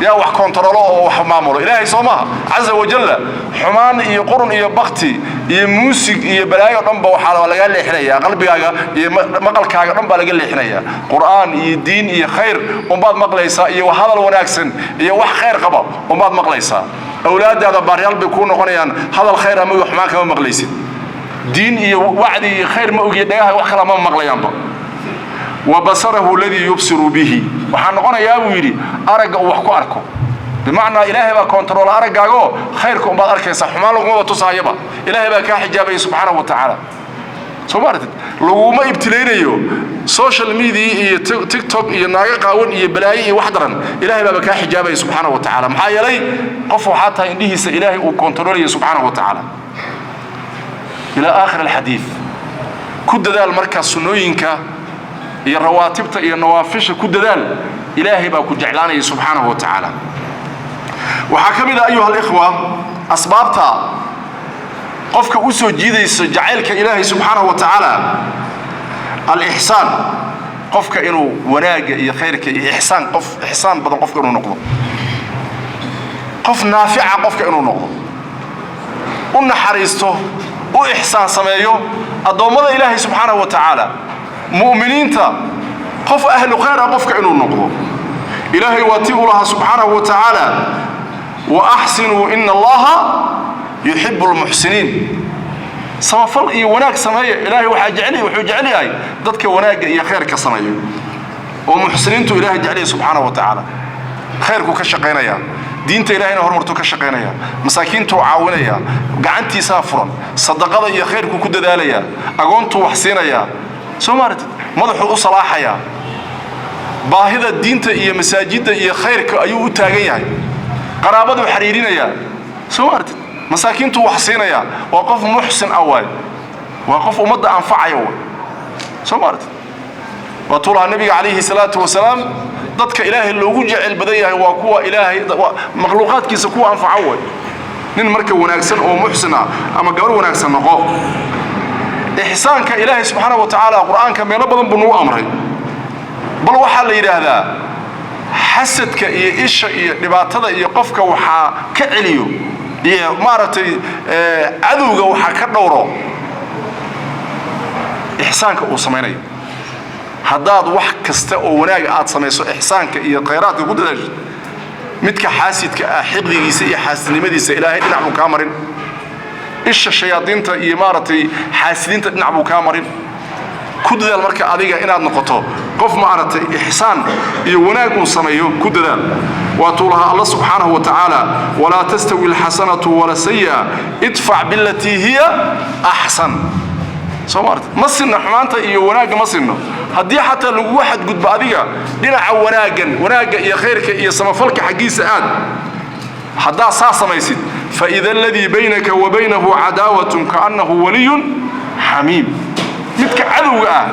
Yaa wax kontaroolo oo wax maamulo? Ilaahay, soo maaha? Caza wajalla. Xumaan iyo qurun iyo bakti iyo muusig iyo balaayo dhanba waxaa lagaa leexinayaa qalbigaaga iyo maqalkaaga dhan baa laga leexinayaa. Qur'aan iyo diin iyo khayr unbaad maqlaysaa, iyo hadal wanaagsan iyo wax khayr qaba unbaad maqlaysaa. Awlaadaada baaryaal bay kuu noqonayaan. Hadal khayr ama xumaan kama maqlaysid. Diin iyo wacdi iyo khayr ma ogiyo, dhagaha wax kala ma maqlayaanba. Wa basarahu aladii yubsiru bihi, waxaa noqonayaa buu yidhi aragga uu wax ku arko. Bimacnaa, Ilaahay baa kontaroola araggaagoo khayrka unbaad arkaysaa, xumaan lagumaba tusaayaba. Ilaahay baa kaa xijaabaya subxaanahu wa tacaala. Soo ma aragtid? Laguma ibtilaynayo social media iyo TikTok iyo naago qaawan iyo balaayo iyo wax daran. Ilaahay baaba kaa xijaabaya subxaanahu wa tacaala. Maxaa yeelay, qof waxaa tahay indhihiisa Ilaahay uu kontaroolaya subxaanahu wa tacaala. Ilaa aakhir alxadiid. Ku dadaal markaa sunnooyinka iyo rawaatibta iyo nawaafisha ku dadaal. Ilaahay baa ku jeclaanaya subxaanahu wa tacaala. Waxaa ka mid ah, ayuha alikhwa, asbaabta qofka u soo jiidaysa jacaylka Ilaahay subxaanahu wa tacaala alixsaan, qofka inuu wanaagga iyo khayrka iyo ixsaan, qof ixsaan badan qofka inuu noqdo, qof naafica qofka inuu noqdo, u naxariisto, u ixsaan sameeyo addoommada Ilaahay subxaanahu wa tacaala, mu'miniinta, qof ahlu khayr ah qofka inuu noqdo. Ilaahay waa tii u lahaa subxaanahu wa tacaala: "Wa axsinuu, ina Allaha yuxibu lmuxsiniin." Samafal iyo wanaag sameeya. Ilaahay waxaa jecel, wuxuu jecel yahay dadka wanaagga iyo khayrka sameeyo oo muxsiniintu Ilaahay jecel yahay subxaanahu wa tacaala. Khayrku ka shaqaynaya, diinta Ilahayna horumartuu ka shaqaynaya, masaakiintuu caawinaya, gacantiisaa furan, sadaqada iyo khayrku ku dadaalaya, agoontuu wax siinaya. Soo maaratid? Madaxuu u salaaxayaa, baahida diinta iyo masaajidda iyo khayrka ayuu u taagan yahay, qaraabaduu xiriirinayaa. Soo maaratid? Masaakiintuu wax siinayaa. Waa qof muxsin ah waay, waa qof ummadda anfacaya waay. Soo maaratid? Waa tuu lahaa Nabiga calayhi salaatu wasalaam: dadka Ilaahay loogu jecel badan yahay waa kuwa Ilaahay makhluuqaadkiisa kuwa anfaca way. Nin marka wanaagsan oo muxsin ah ama gabar wanaagsan noqo. Ixsaanka Ilaahay subxaana wa tacaala Qur-aanka meelo badan buu nagu amray. Bal waxaa la yidhaahdaa xasadka iyo isha iyo dhibaatada iyo qofka waxaa ka celiyo iyo maaragtay cadowga waxaa ka dhowro ixsaanka uu samaynayo. Haddaad wax kasta oo wanaag aad samayso, ixsaanka iyo khayraadka ku dadaasho, midka xaasidka ah xiqdigiisa iyo xaasidnimadiisa Ilaahay dhinac buu kaa marin, isha shayaadiinta iyo maaragtay xaasidiinta dhinac buu kaa marin. Ku dadaal marka adiga inaad noqoto qof maaragtay ixsaan iyo wanaag uu sameeyo. Ku dadaal. Waatuu lahaa Alla subxaanahu wa tacaala: "Walaa tastawi alxasanatu wala sayi'a, idfac bilatii hiya axsan." Soo maarta? Ma sinna xumaanta iyo wanaagga, ma sinno. Haddii xataa lagugu xadgudbo, adiga dhinaca wanaaggan, wanaagga iyo khayrka iyo samafalka xaggiisa aad. Haddaa saa samaysid, faida aladii baynaka wa baynahu cadaawatun kaannahu waliyun xamiim. Midka cadowga ah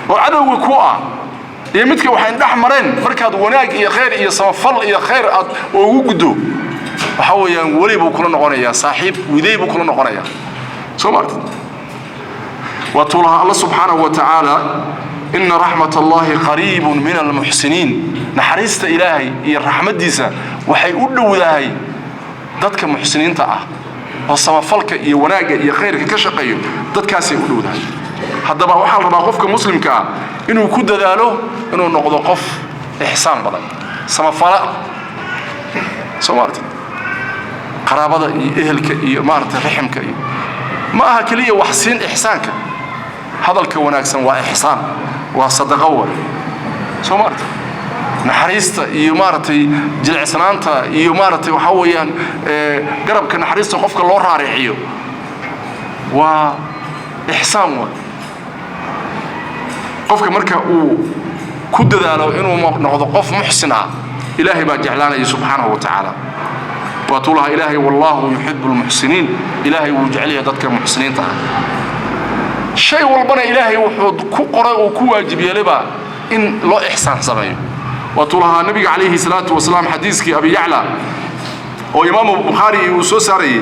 oo cadowga ku ah iyo midka waxay dhex mareen, markaad wanaag iyo khayr iyo samafal iyo khayr aad ugu guddo, waxa weeyaan weli buu kula noqonayaa, saaxiib widey buu kula noqonayaa. Soo maartid? Waatuu lahaa Alla subxaanahu wa tacaala: "Ina raxmat Allahi qariibun min almuxsiniin." Naxariista Ilaahay iyo raxmaddiisa waxay u dhowdahay dadka muxsiniinta ah oo samafalka iyo wanaagga iyo khayrka ka shaqeeyo, dadkaasay u dhowdahay. Haddaba waxaa la rabaa qofka muslimka ah inuu ku dadaalo inuu noqdo qof ixsaan badan, samafala. Soo maartid? Qaraabada iyo ehelka iyo maaragtay raximka iyo ma aha keliya wax siin. Ixsaanka, hadalka wanaagsan waa ixsaan, waa sadaqo way. Soo maartid? Naxariista iyo maaragtay jilicsanaanta iyo maaragtay waxaa weeyaan garabka naxariista qofka loo raarixiyo waa ixsaan waay. Qofka marka uu ku dadaalo inuu noqdo qof muxsin ah, Ilaahay baa jeclaanaya subxaanahu wa tacaala. Waatuu lahaa Ilaahay: "Wallaahu yuxibu lmuxsiniin." Ilaahay wuu jecel yahay dadka muxsiniinta ah. Shay walbana Ilaahay wuxuu ku qoray uu ku waajib yeelaybaa in loo ixsaan sameeyo. Waatuu lahaa Nabiga calayhi salaatu wasalaam, xadiiskii Abi Yacla oo Imaamu Bukhaari uu soo saarayey,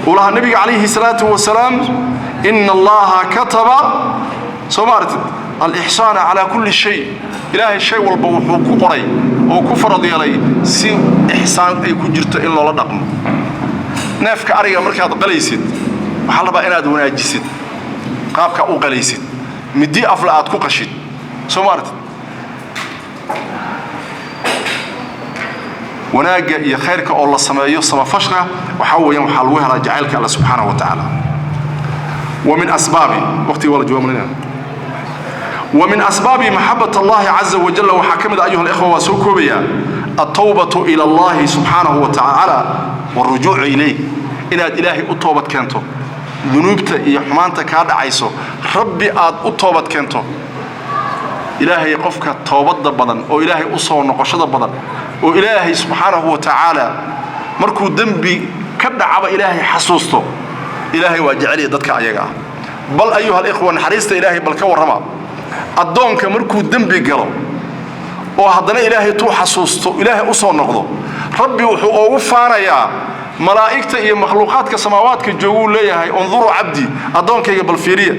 uu lahaa Nabiga calayhi salaatu wasalaam: "Ina Allaha kataba." Soo ma aragtid? Alixsaana calaa kulli shay. Ilaahay shay walba wuxuu ku qoray oo ku farad yeelay si ixsaan ay ku jirto in loola dhaqmo. Neefka ariga markaad qalaysid, waxaa la rabaa inaad wanaajisid qaabka u qalaysid, midi afla aad ku qashid. Soo ma aragtid wanaagga iyo khayrka oo la sameeyo, samafashka waxaa weeyaan waxaa lagu helaa jacaylka Alle subxaanahu wa tacaala. ومن أسباب وقتي ولا جواب لنا، ومن أسباب محبة الله عز وجل وحكمت أيها الإخوة وسوكوبيا التوبة إلى الله سبحانه وتعالى والرجوع إليه. إن إلهي التوبة كنتو، ذنوبتا iyo xumaanta kaa dhacayso Rabbi aad u toobad keento. Ilaahay qofka toobadda badan oo Ilaahay u soo noqoshada badan oo Ilaahay subxaanahu wa tacaala markuu dembi ka dhacaba Ilaahay xasuusto, Ilaahay waa jeceliya dadka ayaga ah. Bal ayuha alikhwa, naxariista Ilaahay bal ka warrama. Addoonka markuu dembi galo oo haddana Ilaahay tuu xasuusto, Ilaahay u soo noqdo, Rabbi wuxuu ugu faanayaa malaa'igta iyo makhluuqaadka samaawaadka jooguu leeyahay: unduruu cabdi, addoonkayga bal fiiriya,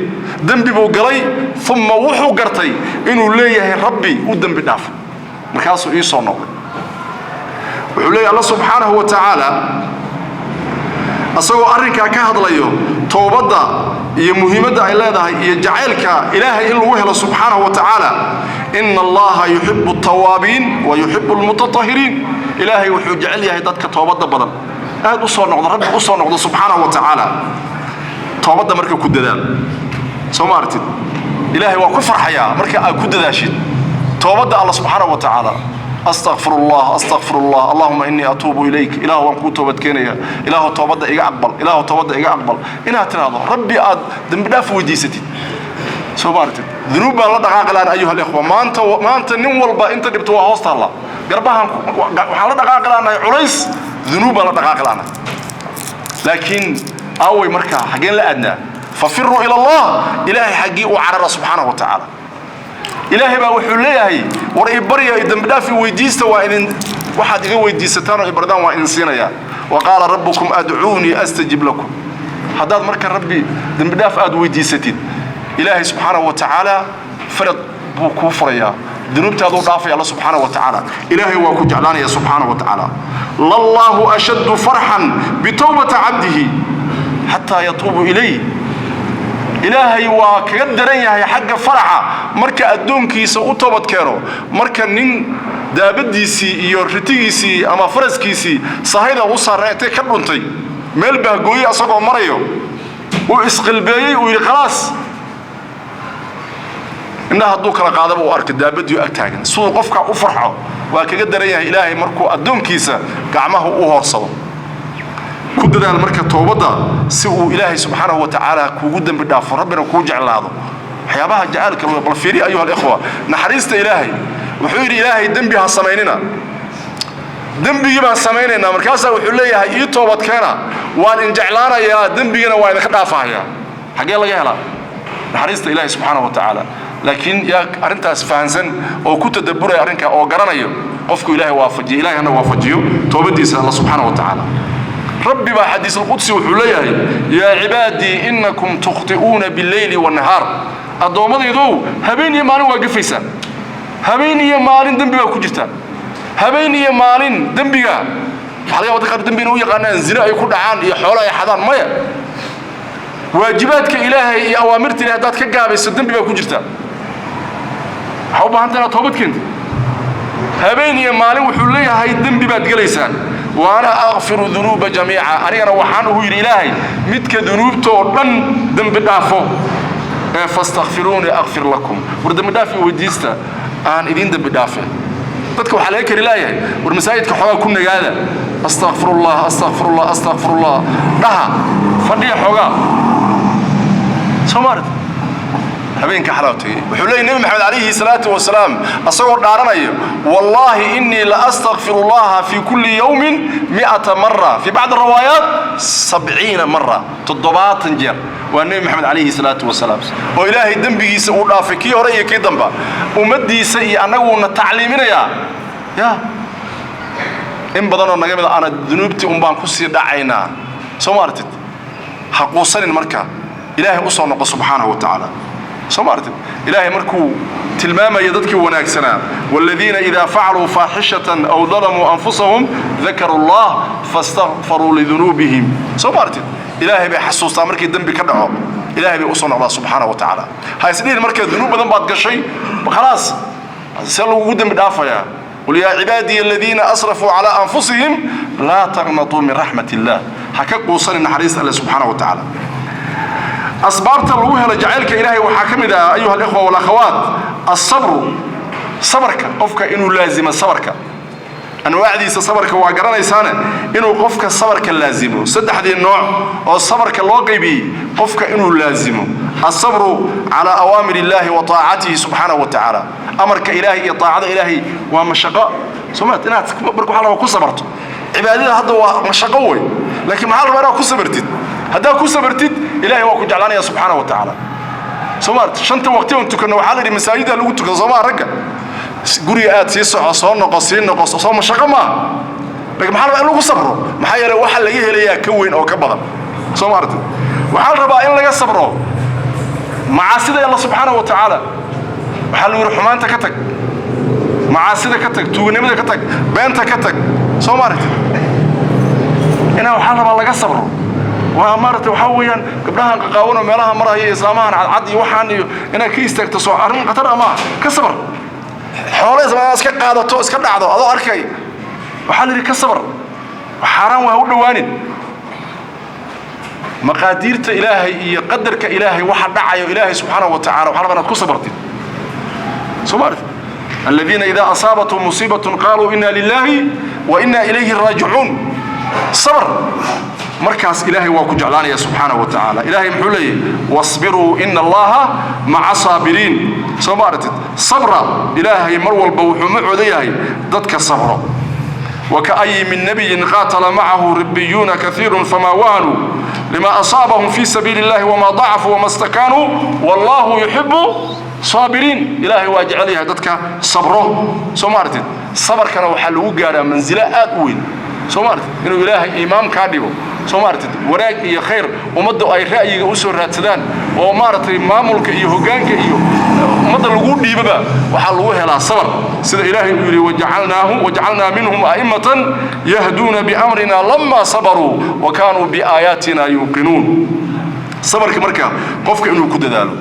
dembi buu galay, uma wuxuu gartay inuu leeyahay Rabbi u dembi dhaaf, markaasuu ii soo noqday. Wuxuu leeyahay Alla subxaanahu wa tacaala, asagoo arrinkaa ka hadlayo, towbadda iyo muhiimadda ay leedahay iyo jacaylka Ilaahay in lagu helo subxaanahu wa tacaala: ina Allaha yuxibu altawaabiin wa yuxibu almutatahiriin. Ilaahay wuxuu jecel yahay dadka toobadda badan, aad u soo noqdo, Rabbi u soo noqdo subxaanahu wa tacaala. Toobadda marka ku dadaal. Soo ma aragtid, Ilaahay waa ku farxayaa marka aad ku dadaashid toobadda Alla subxaanahu wa tacaala. Astaqfir Allah, astaqfir Allah, allahuma innii atuubu ilayk, Ilaahu waan kuu toobadkeenaya, Ilaahu toobadda iga aqbal, Ilaahu toobadda iga aqbal, inaad tiraahdo, Rabbi aad dembi dhaaf weydiisatid. Soo ma aragtid, dunuub baan la dhaqaaqi lahan ayuha alikhwa. Maanta maanta nin walba inta dhibto waa hoos taalla garbahan. Waxaan la dhaqaaqi lahannahay culays dunuub baan la dhaqaaqi lahannahay. Laakiin aaway markaa, xaggeen la aadnaa? Fafiruu ila Allah, Ilaahay xaggii u carara subxaanahu wa tacaala. Ilaahay baa wuxuu leeyahay: war ibarya, dembi dhaaf i weydiista, waa idin waxaad iga weydiisataan oo ibardaan waa idin siinayaa. Wa qaala rabbukum adcuunii astajib lakum. Haddaad marka Rabbi dembi dhaaf aad weydiisatid, Ilaahay subxaanahu wa tacaala farad buu kuu furayaa, dunuubtaaduu dhaafaya Alla subxaanahu wa tacaala. Ilaahay waa ku jeclaanaya subxaanahu wa tacaala. Lallaahu ashaddu farxan bitowbati cabdihi xataa yatuubu ilayh. Ilaahay waa kaga daran yahay xagga faraxa marka addoonkiisa u toobad keeno. Marka nin daabadiisii iyo ritigiisii ama faraskiisii sahayda u saarnaa intay ka dhuntay meel bahgooye asagoo marayo uu isqilbeeyey, uu yidhi khalaas, indhaha hadduu kala qaadaba uu arko daabadii ag taagan, siduu qofka u farxo waa kaga daran yahay Ilaahay markuu addoonkiisa gacmaha u hoorsado. Ku dadaal marka toobadda si uu Ilaahay subxaanahu wa tacaala kuugu dembi dhaafo, Rabbina kuu jeclaado. Waxyaabaha jacaylka lagu bal fiiri ayuha alikhwa, naxariista Ilaahay. Wuxuu yidhi Ilaahay: dembi ha samaynina. Dembigii baan samaynaynaa, markaasaa wuxuu leeyahay: ii toobad keena, waan in jeclaanayaa, dembigana waa idinka dhaafahayaa. Xaggee laga helaa naxariista Ilaahay subxaanahu wa tacaala? Laakiin yaa arrintaas fahansan oo ku tadabburaya arrinkaa oo garanayo? Qofku Ilaahay waafajiyo, Ilahay hana waafajiyo toobadiisa Alla subxaanahu wa tacaala. Rabbi baa xadiis alqudsi wuxuu leeyahay: yaa cibaadii, innakum tukhti'uuna bileyli wannahaar. Addoommadaydow, habeen iyo maalin waa gafaysaan, habeen iyo maalin dembi baa ku jirtaan, habeen iyo maalin dembiga. Waxaa laga yaaba dadka qaar dembi inay u yaqaanaan zino ay ku dhacaan iyo xoolo ay xadaan. Maya, waajibaadka Ilaahay iyo awaamirta Ilahay haddaad ka gaabayso, dembi baa ku jirtaa. Waxaa u baahanta inaad toobad keentid. Habeen iyo maalin wuxuu leeyahay dembi baad gelaysaan. Wa ana akfiru dunuuba jamiica, anigana waxaan ugu yidhi Ilaahay midka dunuubta oo dhan dembi dhaafo ee fastakfiruunii akfir lakum. War dembi dhaaf iyo weydiista, aan idiin dembi dhaafe. Dadka waxaa laga kari laayahay: war masaajidka xoogaa ku nagaada, astaqfirullah, astaqfirullah, astaqfirullah dhaha, fadhiya xoogaa. Soo maarad habeenka xalaa tegey, wuxuu leeyahy Nebi Maxamed calayhi salaatu wasalaam asagoo dhaaranayo: wallaahi innii la astakfiru llaha fi kulli yawmin 100 mara, fi bacdi rawaayaat 70 mara, 70 jeer. Waa Nebi Maxamed calayhi salaatu wasalaam oo Ilaahay dembigiisa uu dhaafay kii hore iyo kii damba, ummaddiisa iyo annaguuna tacliiminayaa. Ya in badanoo naga mid ana dunuubtii un baan kusii dhacaynaa. Soo ma aragtid, ha quusanin marka, Ilaahay u soo noqo subxaanahu wa tacaala. Soo ma aragtid? Ilaahay markuu tilmaamaya dadkii wanaagsanaa, waaladiina idaa facaluu faaxishatan aw dalamuu anfusahum dakaruu allah fastakfaruu lidunuubihim. Soo ma aragtid? Ilaahay bay xasuustaa markii dembi ka dhaco, ilaahay bay usoo noqdaa subxaana wa tacaala. Ha isdhihin marka dunuub badan baad gashay, khalaas, see lagugu dembi dhaafayaa? Qul yaa cibaadiya aladiina asrafuu calaa anfusihim laa taqnatuu min raxmat illah. Ha ka quusanin naxariista alle subxaana wa tacaala. Asbaabta lagu helo jacaylka ilaahay waxaa ka mid ah, ayuha alikhwa walakhawaat, asabru, sabarka, qofka inuu laazimo sabarka. Anwaacdiisa sabarka waa garanaysaane, inuu qofka sabarka laazimo, saddexdii nooc oo sabarka loo qaybiyey qofka inuu laazimo. Asabru calaa awaamir illaahi wa taacatihi subxaanahu wa tacaala. Amarka ilaahay iyo taacada ilaahay waa mashaqo, sooma? Inaad marka waxaa la rabaa ku sabarto cibaadada hadda waa mashaqo wey, laakiin maxaa la rabaa? Inaad ku sabartid. Haddaad ku sabartid, ilaahay waa ku jeclaanaya subxaanahu wa tacaala. Soo ma? Shanta waqti oon tukanno, waxaa la yidhi masaajidda lagu tukado, soomaa? Ragga guriga aad sii soco, soo noqo, sii noqo, soo mashaqo maaha, laakiin maxaa la rabaa? In lagu sabro. Maxaa yeelay waxa laga helayaa ka weyn oo ka badan. Soo ma aragtid? Waxaa la rabaa in laga sabro macaasida alla subxaanahu wa tacaala. Waxaa lagu yidhi xumaanta ka tag, macaasida ka tag, tuuganimada ka tag, beenta ka tag. Soo ma aragtid? Inaa waxaa la rabaa laga sabro. Waa maaragtay, waxaa weeyaan gabdhahan qaqaawanoo meelaha maraya iyo islaamahan cadcad iyo waxaan iyo inaad ka istaagto, soo arrin khatar ah maaha? Ka sabar. Xoolo islaamaha iska qaadato, iska dhacdo adoo arkay, waxaa la yidhi ka sabar, xaaraan waa ha u dhowaanin. Maqaadiirta ilaahay iyo qadarka ilaahay waxa dhacayo ilaahay subxaanahu wa tacala, waxaa rabaa inaad ku sabartid. Soo ma aragtid? Aladiina idaa asaabathum musiibatun qaaluu inna lillahi wa inna ilayhi raajicuun. Sabr, markaas ilaahay waa ku jeclaanaya subxaanahu wa tacaala. Ilaahay muxuu leeyahy? Wasbiruu ina allaha maca saabiriin. Soo ma aragtid? Sabra, ilaahay mar walba wuxuu macooda yahay dadka sabro. وكأي من نبي قاتل معه ربيون كثير فما وهنوا لما أصابهم في سبيل الله وما ضعفوا وما استكانوا والله يحب صابرين. إلهي واجعلها dadka sabro. Soo ma aragtid? Sabarkana waxaa lagu gaaraa manzilo aad u weyn. Soo ma aragtid? Inuu ilaahay imaam kaa dhigo, soo ma aragtid, wanaag iyo khayr ummadda ay ra'yiga u soo raadsadaan oo maaragtay maamulka iyo hoggaanka iyo ummadda lagu dhiibaba, waxaa lagu helaa sabar. Sida ilaahay uu yidhi: wajacalnaahum wajacalnaa minhum a'immatan yahduuna biamrina lamma sabaruu wa kaanuu biaayaatina yuuqinuun. Sabarka marka qofka inuu ku dadaalo,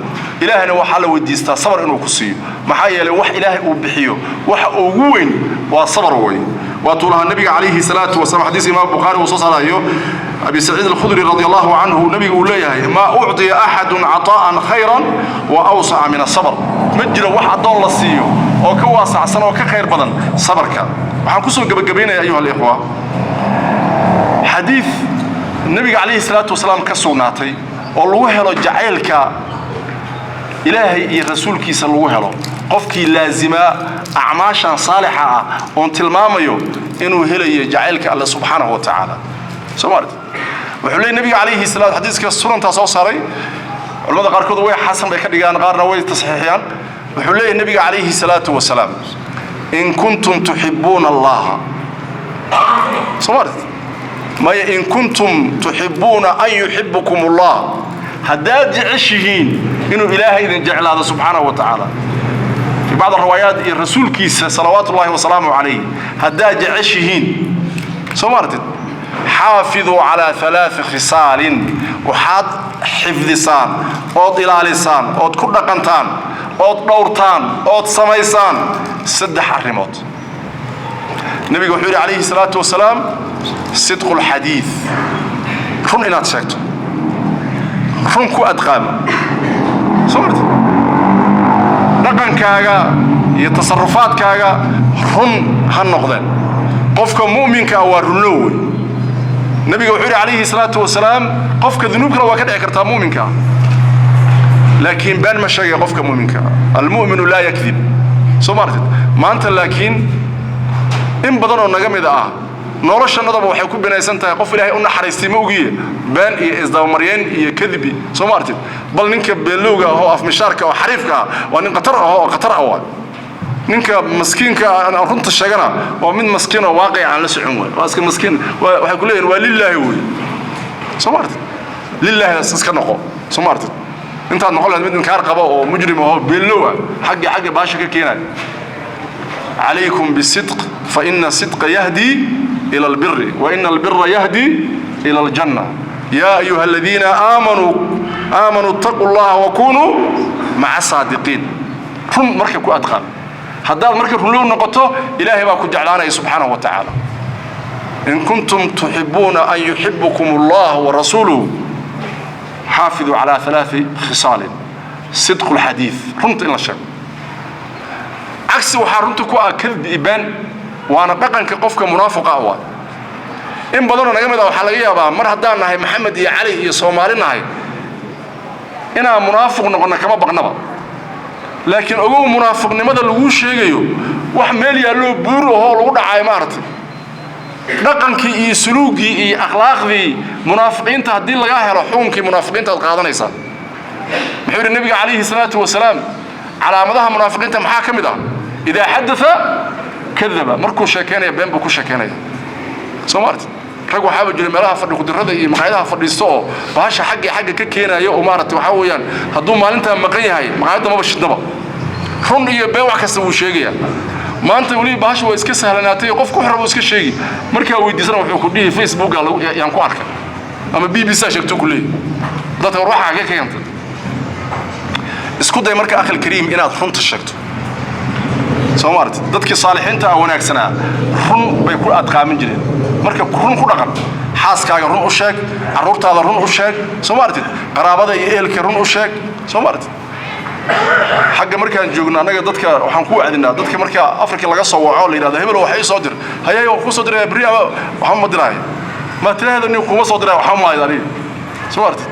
ilaahayna waxaa la weydiistaa sabar inuu ku siiyo. Maxaa yeelay wax ilaahay uu bixiyo waxa ugu weyn waa sabar wey. Waatuu lahaa nabiga calayhi salaatu wasalam, xadiis imaam bukhaari uu soo saarayo, abi saciid alkhudri radi allahu canhu, nabigu uu leeyahay: maa ucطiya axadun cataa'an khayran wa awsaca min asabr. Ma jiro wax addoon la siiyo oo ka waasacsan oo ka khayr badan sabarka. Waxaan kusoo gebagabaynaya, ayuha alikhwa, xadiid nabiga calayhi salaatu wasalaam ka sugnaatay oo lagu helo jacaylka ilaahay iyo rasuulkiisa, lagu helo qofkii laazimaa acmaashan saalixa ah oon tilmaamayo inuu helayo jacaylka alle subxaanahu wa tacaala. Soo ma aragtid? Wuxuu leeyay nabiga calayhi salaam, xadiiska sunantaa soo saaray, culamada qaarkood way xasan bay ka dhigaan, qaarna way tasxiixiyaan. Wuxuu leeyahay nabiga calayhi salaatu wasalaam: in kuntum tuxibuuna allaha, soo ma aragtid? Maya, in kuntum tuxibuuna an yuxibukum allah, haddaad jeceshihiin inuu ilaahay idin jeclaado subxaanahu wa tacaala, fi bacd riwaayaat iyo rasuulkiisa salawaatu ullahi wasalaamu calayh, haddaad jeceshihiin, soo ma aragtid, xaafiduu calaa alaai khisaalin, waxaad xifdisaan ood ilaalisaan ood ku dhaqantaan ood dhowrtaan ood samaysaan saddex arrimood. Nabiga wuxuu yidhi calayhi salaatu wasalaam: sidqu lxadiid, run inaad sheegto, run ku adqaamo. Soo martid? Dhaqankaaga iyo tasarufaadkaaga run ha noqdeen. Qofka mu'minka ah waa runlow wey. Nabiga wuxuu yidhi calayhi salaatu wasalaam, qofka dunuub kale waa ka dhici kartaa mu'minka ah, laakiin been ma sheegaya qofka mu'minka ah. Almu'minu laa yakdib. Soo ma aragtid? Maanta laakiin in badan oo naga mid ah noloshanadaba waxay ku binaysan tahay qof ilaahay u naxariistay ma ogiye been iyo isdabamaryeen iyo kadibi. Soo ma aragtid? Bal ninka beenlowga ah oo afmishaarka oo xariifka ah waa nin khatar ah oo khatar ah waay. Ninka maskiinka aan runta sheegana waa mid maskiin oo waaqic aan la socon waay, waa iska maskiin. Waxay ku leeyihin waa lilaahi wey. Soo ma aragtid? Lilaahidaas iska noqo. Soo ma aragtid? Intaad noqon lahayd mid inkaar qaba oo mujrim ahoo beellow ah, xagga xagga baasha ka keenaya. Calaykum bisidq, fa ina sidqa yahdi ila albiri, wa ina albira yahdi ila aljanna. Yaa ayuha aladiina aamanuu aamanuu ittaquu llaha wakunuu maca saadiqiin. Run marka ku adqaan. Haddaad marka runlow noqoto, Ilaahay baa ku jeclaanaya subxaanahu wa tacaala. In kuntum tuxibuuna an yuxibukum allah warasuuluhu, xaafiduu calaa alaai khisaalin: sidqu lxadiid, runta in la sheego. Cagsi waxaa runta ku ah kadib iyo been, waana dhaqanka qofka munaafiqa ah. Waay in badanoo naga mid ah waxaa laga yaabaa mar haddaan nahay Maxamed iyo Cali iyo Soomaali nahay inaan munaafiq noqonno, kama baqnaba. Laakiin ogow, munaafiqnimada laguu sheegayo wax meel yaalloo buur ahoo lagu dhacaayo maaragtay. Dhaqankii iyo suluugii iyo akhlaaqdii munaafiqiinta haddii lagaa helo, xukunkii munaafiqiinta aad qaadanaysaa. Muxuu yidhi Nebiga calayhi salaatu wasalaam? Calaamadaha munaafiqiinta maxaa ka mid ah? Idaa xadatha kadaba, markuu sheekeynaya been buu ku sheekeynaya. Soo ma aragtid rag waxaaba jira meelaha fadhi kudirrada iyo maqaayadaha fadhiisto oo bahasha xagga xagga ka keenaya oo maaragtay waxaa weeyaan hadduu maalintaa maqan yahay maqaayadda maba shidnaba. Run iyo been wax kasta wuu sheegayaa. Maanta weliba bahasha waa iska sahlanaatay, qofku wax rabo iska sheegi. Markaa weydiisana wuxuu ku dhihi Facebooka yaan ku arkay ama BBC sheegtuu ku leeyahy. Dadka war waxaa ka keentay. Isku day marka, akhil kariim, inaad runta sheegto. Soo ma aragtid dadkii saalixiinta ah wanaagsanaa run bay ku adqaamin jireen? Marka run ku dhaqan. Xaaskaaga run u sheeg, carruurtaada run u sheeg. Soo ma aragtid? Qaraabada iyo ehelka run u sheeg. Soo ma aragtid? Xagga markaan joogno annaga dadka waxaan ku wacdinaa, dadka marka Afrika laga soo waco la yidhahdo hebel wax ii soo dir, hayay waan kuu soo diraya berri ama waxba ma diraayo. Ma tiraahdo nin kuma soo diraya, waxba ma hayo aniga. Soo ma aragtid?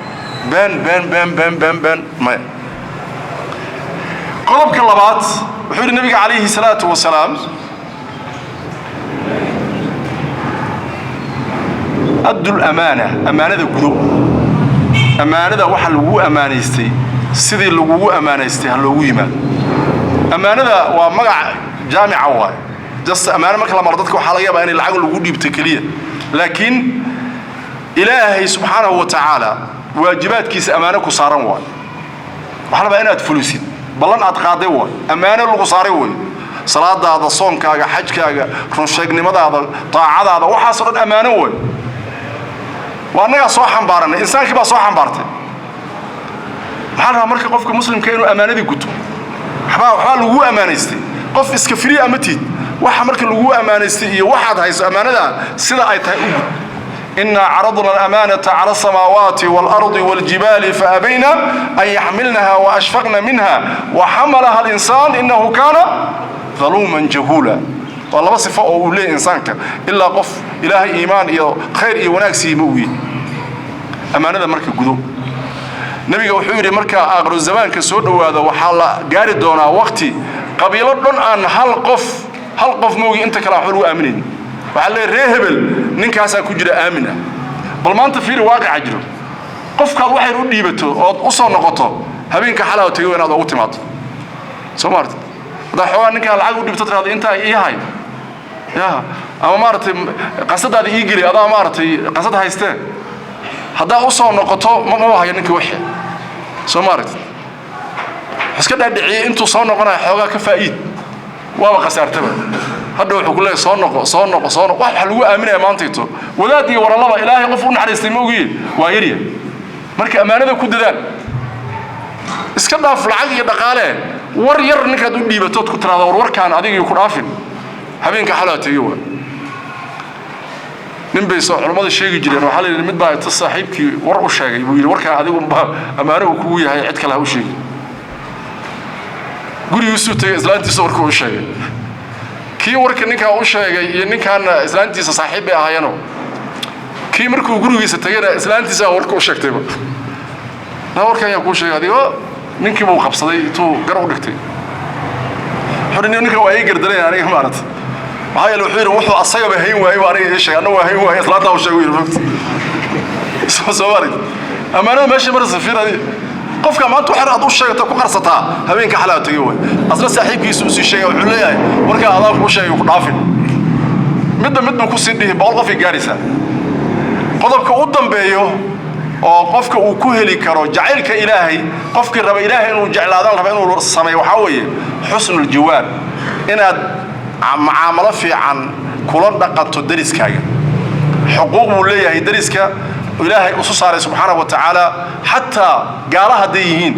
Been, been, been, been, been, been maya. Qodobka labaad wuxuu yidhi Nabiga calayhi salaatu wasalaam: addu lamaana, ammaanada gudo. Ammaanada waxa lagugu ammaanaystay sidii lagugu ammaanaystay ha loogu yimaado. Ammaanada waa magac jaamica waaye. Just ammaano marka la maro dadka waxaa laga yaabaa inay lacag lagu dhiibto keliya, laakiin Ilaahay subxaanahu wa tacaala waajibaadkiisa ammaano ku saaran waayo. Waxaa la rabaa inaad fulisid ballan aad qaaday waay, ammaano lagu saaray way. Salaadaada, soonkaaga, xajkaaga, runsheegnimadaada, daacadaada, waxaasoo dhan ammaano way. Waa annagaa soo xambaaranay, insaankii baa soo xambaartay. Maxaa la rabaa marka? Qofka muslimka inuu ammaanadii guto. Waxbaa laguu ammaanaystay, qof iska firiya ama tiid. Waxa marka laguu ammaanaystay iyo waxaad hayso ammaanada sida ay tahay u gud. إنا عرضنا الأمانة على السماوات والأرض والجبال فأبين أن يحملنها وأشفقن منها وحملها الإنسان إنه كان ظلوما جهولا. والله صفة أولي إنسانك إلا قف إله إيمان إيو خير إيو وناكسي موي. أمانة مركة قدو. نبي وحوري مركة آخر الزمان كسود وهذا وحال قاري دونا وقتي قبيلة دون أن هل قف هل قف موي أنت كلا حلو آمنين. Waxaa leeyahay ree hebel ninkaasaa ku jira aamina. Bal maanta fiiri waaqica jiro. Qofkaad waxayr u dhiibato ood u soo noqoto habeenka xalaa tegay inaad ugu timaado. Soo maartid haddaa xoogaa ninkaa lacag u dhiibto tiraahdo intaa ii hay ya ama maaragtay qasadaada ii geli, adaa maaragtay qasad haystee, haddaa u soo noqoto maba hayo ninkii wixii. Soo maaragtid wuxuu iska dhaadhiciyey intuu soo noqonayo xoogaa ka faa'iid, waaba khasaartaba. Hadha wuxuu ku leeyahay soo noqo, soo noqo, soo noqo. Wax lagu aaminaya maantayto wadaad iyo warallaba Ilaahay qof u naxariistay ma ogiye waa yarya. Marka ammaanada ku dadaal. Iska dhaaf lacag iyo dhaqaale, war yar ninkaad u dhiibatood ku tiraada war warkaan adigii ku dhaafin, habeenka xalaa tegey waa. Nin bay soo culammada sheegi jireen, waxaa la yidhi mid baa inta saaxiibkii war u sheegay buu yidhi warkaan adigu unbaa ammaano uu kugu yahay, cid kale ha u sheegin. Gurigiisuu tegey, islaantiisa warkuu u sheegay. Kii warka ninkaa u sheegay iyo ninkaana islaantiisa saaxiib bay ahaayeenoo, kii markuu gurigiisa tegayna islaantiisa warka u sheegtayba. Na warkan ayaan kuu sheegay adigoo ninkii buu qabsaday intuu gar u dhigtay. Wuxuu yidhi ninkan waa ii gardaraya aniga maaragtay, maxaa yeele wuxuu yidhi wuxuu asagaba hayn waayey baa aniga ii sheegay, anna waa hayn waayey, islaantaa u sheegay, yidhi mogta. Soo maaragtay ammaanada meesha maraysa? Fiir adiga qofka maanta waxyar aad u sheegata ku qarsataa habeenka xalaa tegay waay. Asna saaxiibkiisa usii sheegay, wuxuu leeyahay warkaa adaa kuu sheegay ku dhaafin. Midba midba kusii dhihi 100 qofay gaaraysaa. Qodobka u dambeeyo Oo qofka uu ku heli karo jacaylka Ilaahay, qofkii raba Ilaahay inuu jeclaadaan, raba inuu sameeyo, waxaa weeye xusnuljiwaar, inaad mucaamalo fiican kula dhaqanto deriskaaga. Xuquuq buu leeyahay deriska Ilaahay usu saaray subxaanahu wa tacaala. Xataa gaala hadday yihiin,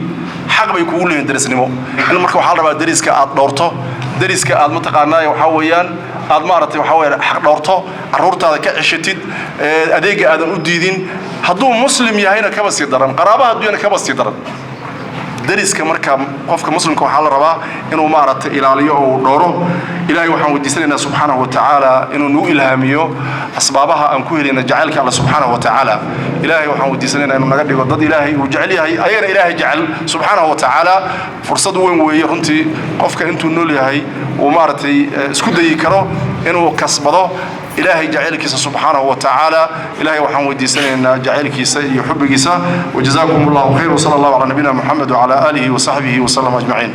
xaq bay kugu leeyihin derisnimo. In marka waxaa la rabaa deriska aad dhowrto, deriska aad mataqaanaa waxaa weeyaan aad maaragtay waxaa weeyaan xaq dhowrto, carruurtaada ka ceshatid, adeega aadan u diidin. Hadduu Muslim yahayna kaba sii daran, qaraaba hadduu yahayna kaba sii daran. Deriska marka qofka Muslimka waxaa la rabaa inuu maaragtay ilaaliyo oo uu dhowro. Ilaahay waxaan weydiisanaynaa subxaanahu wa tacaala inuu nagu ilhaamiyo asbaabaha aan ku helayna jacaylka Alle subxaanahu wa tacaala. Ilaahay waxaan weydiisanaynaa inuu naga dhigo dad Ilaahay uu jecel yahay, ayagana Ilaahay jecel subxaanahu wa tacaala. Fursad weyn weeye runtii qofka intuu nool yahay uu maaragtay isku dayi karo inuu kasbado Ilaahay jacaylkiisa subxaanahu wa tacaala. Ilaahay waxaan weydiisanaynaa jacaylkiisa iyo xubbigiisa. Wajazaakum Allahu khayr, wsala Allahu calaa nabiyina Moxamed wacala aalihi wasaxbihi wasallam ajmaciin.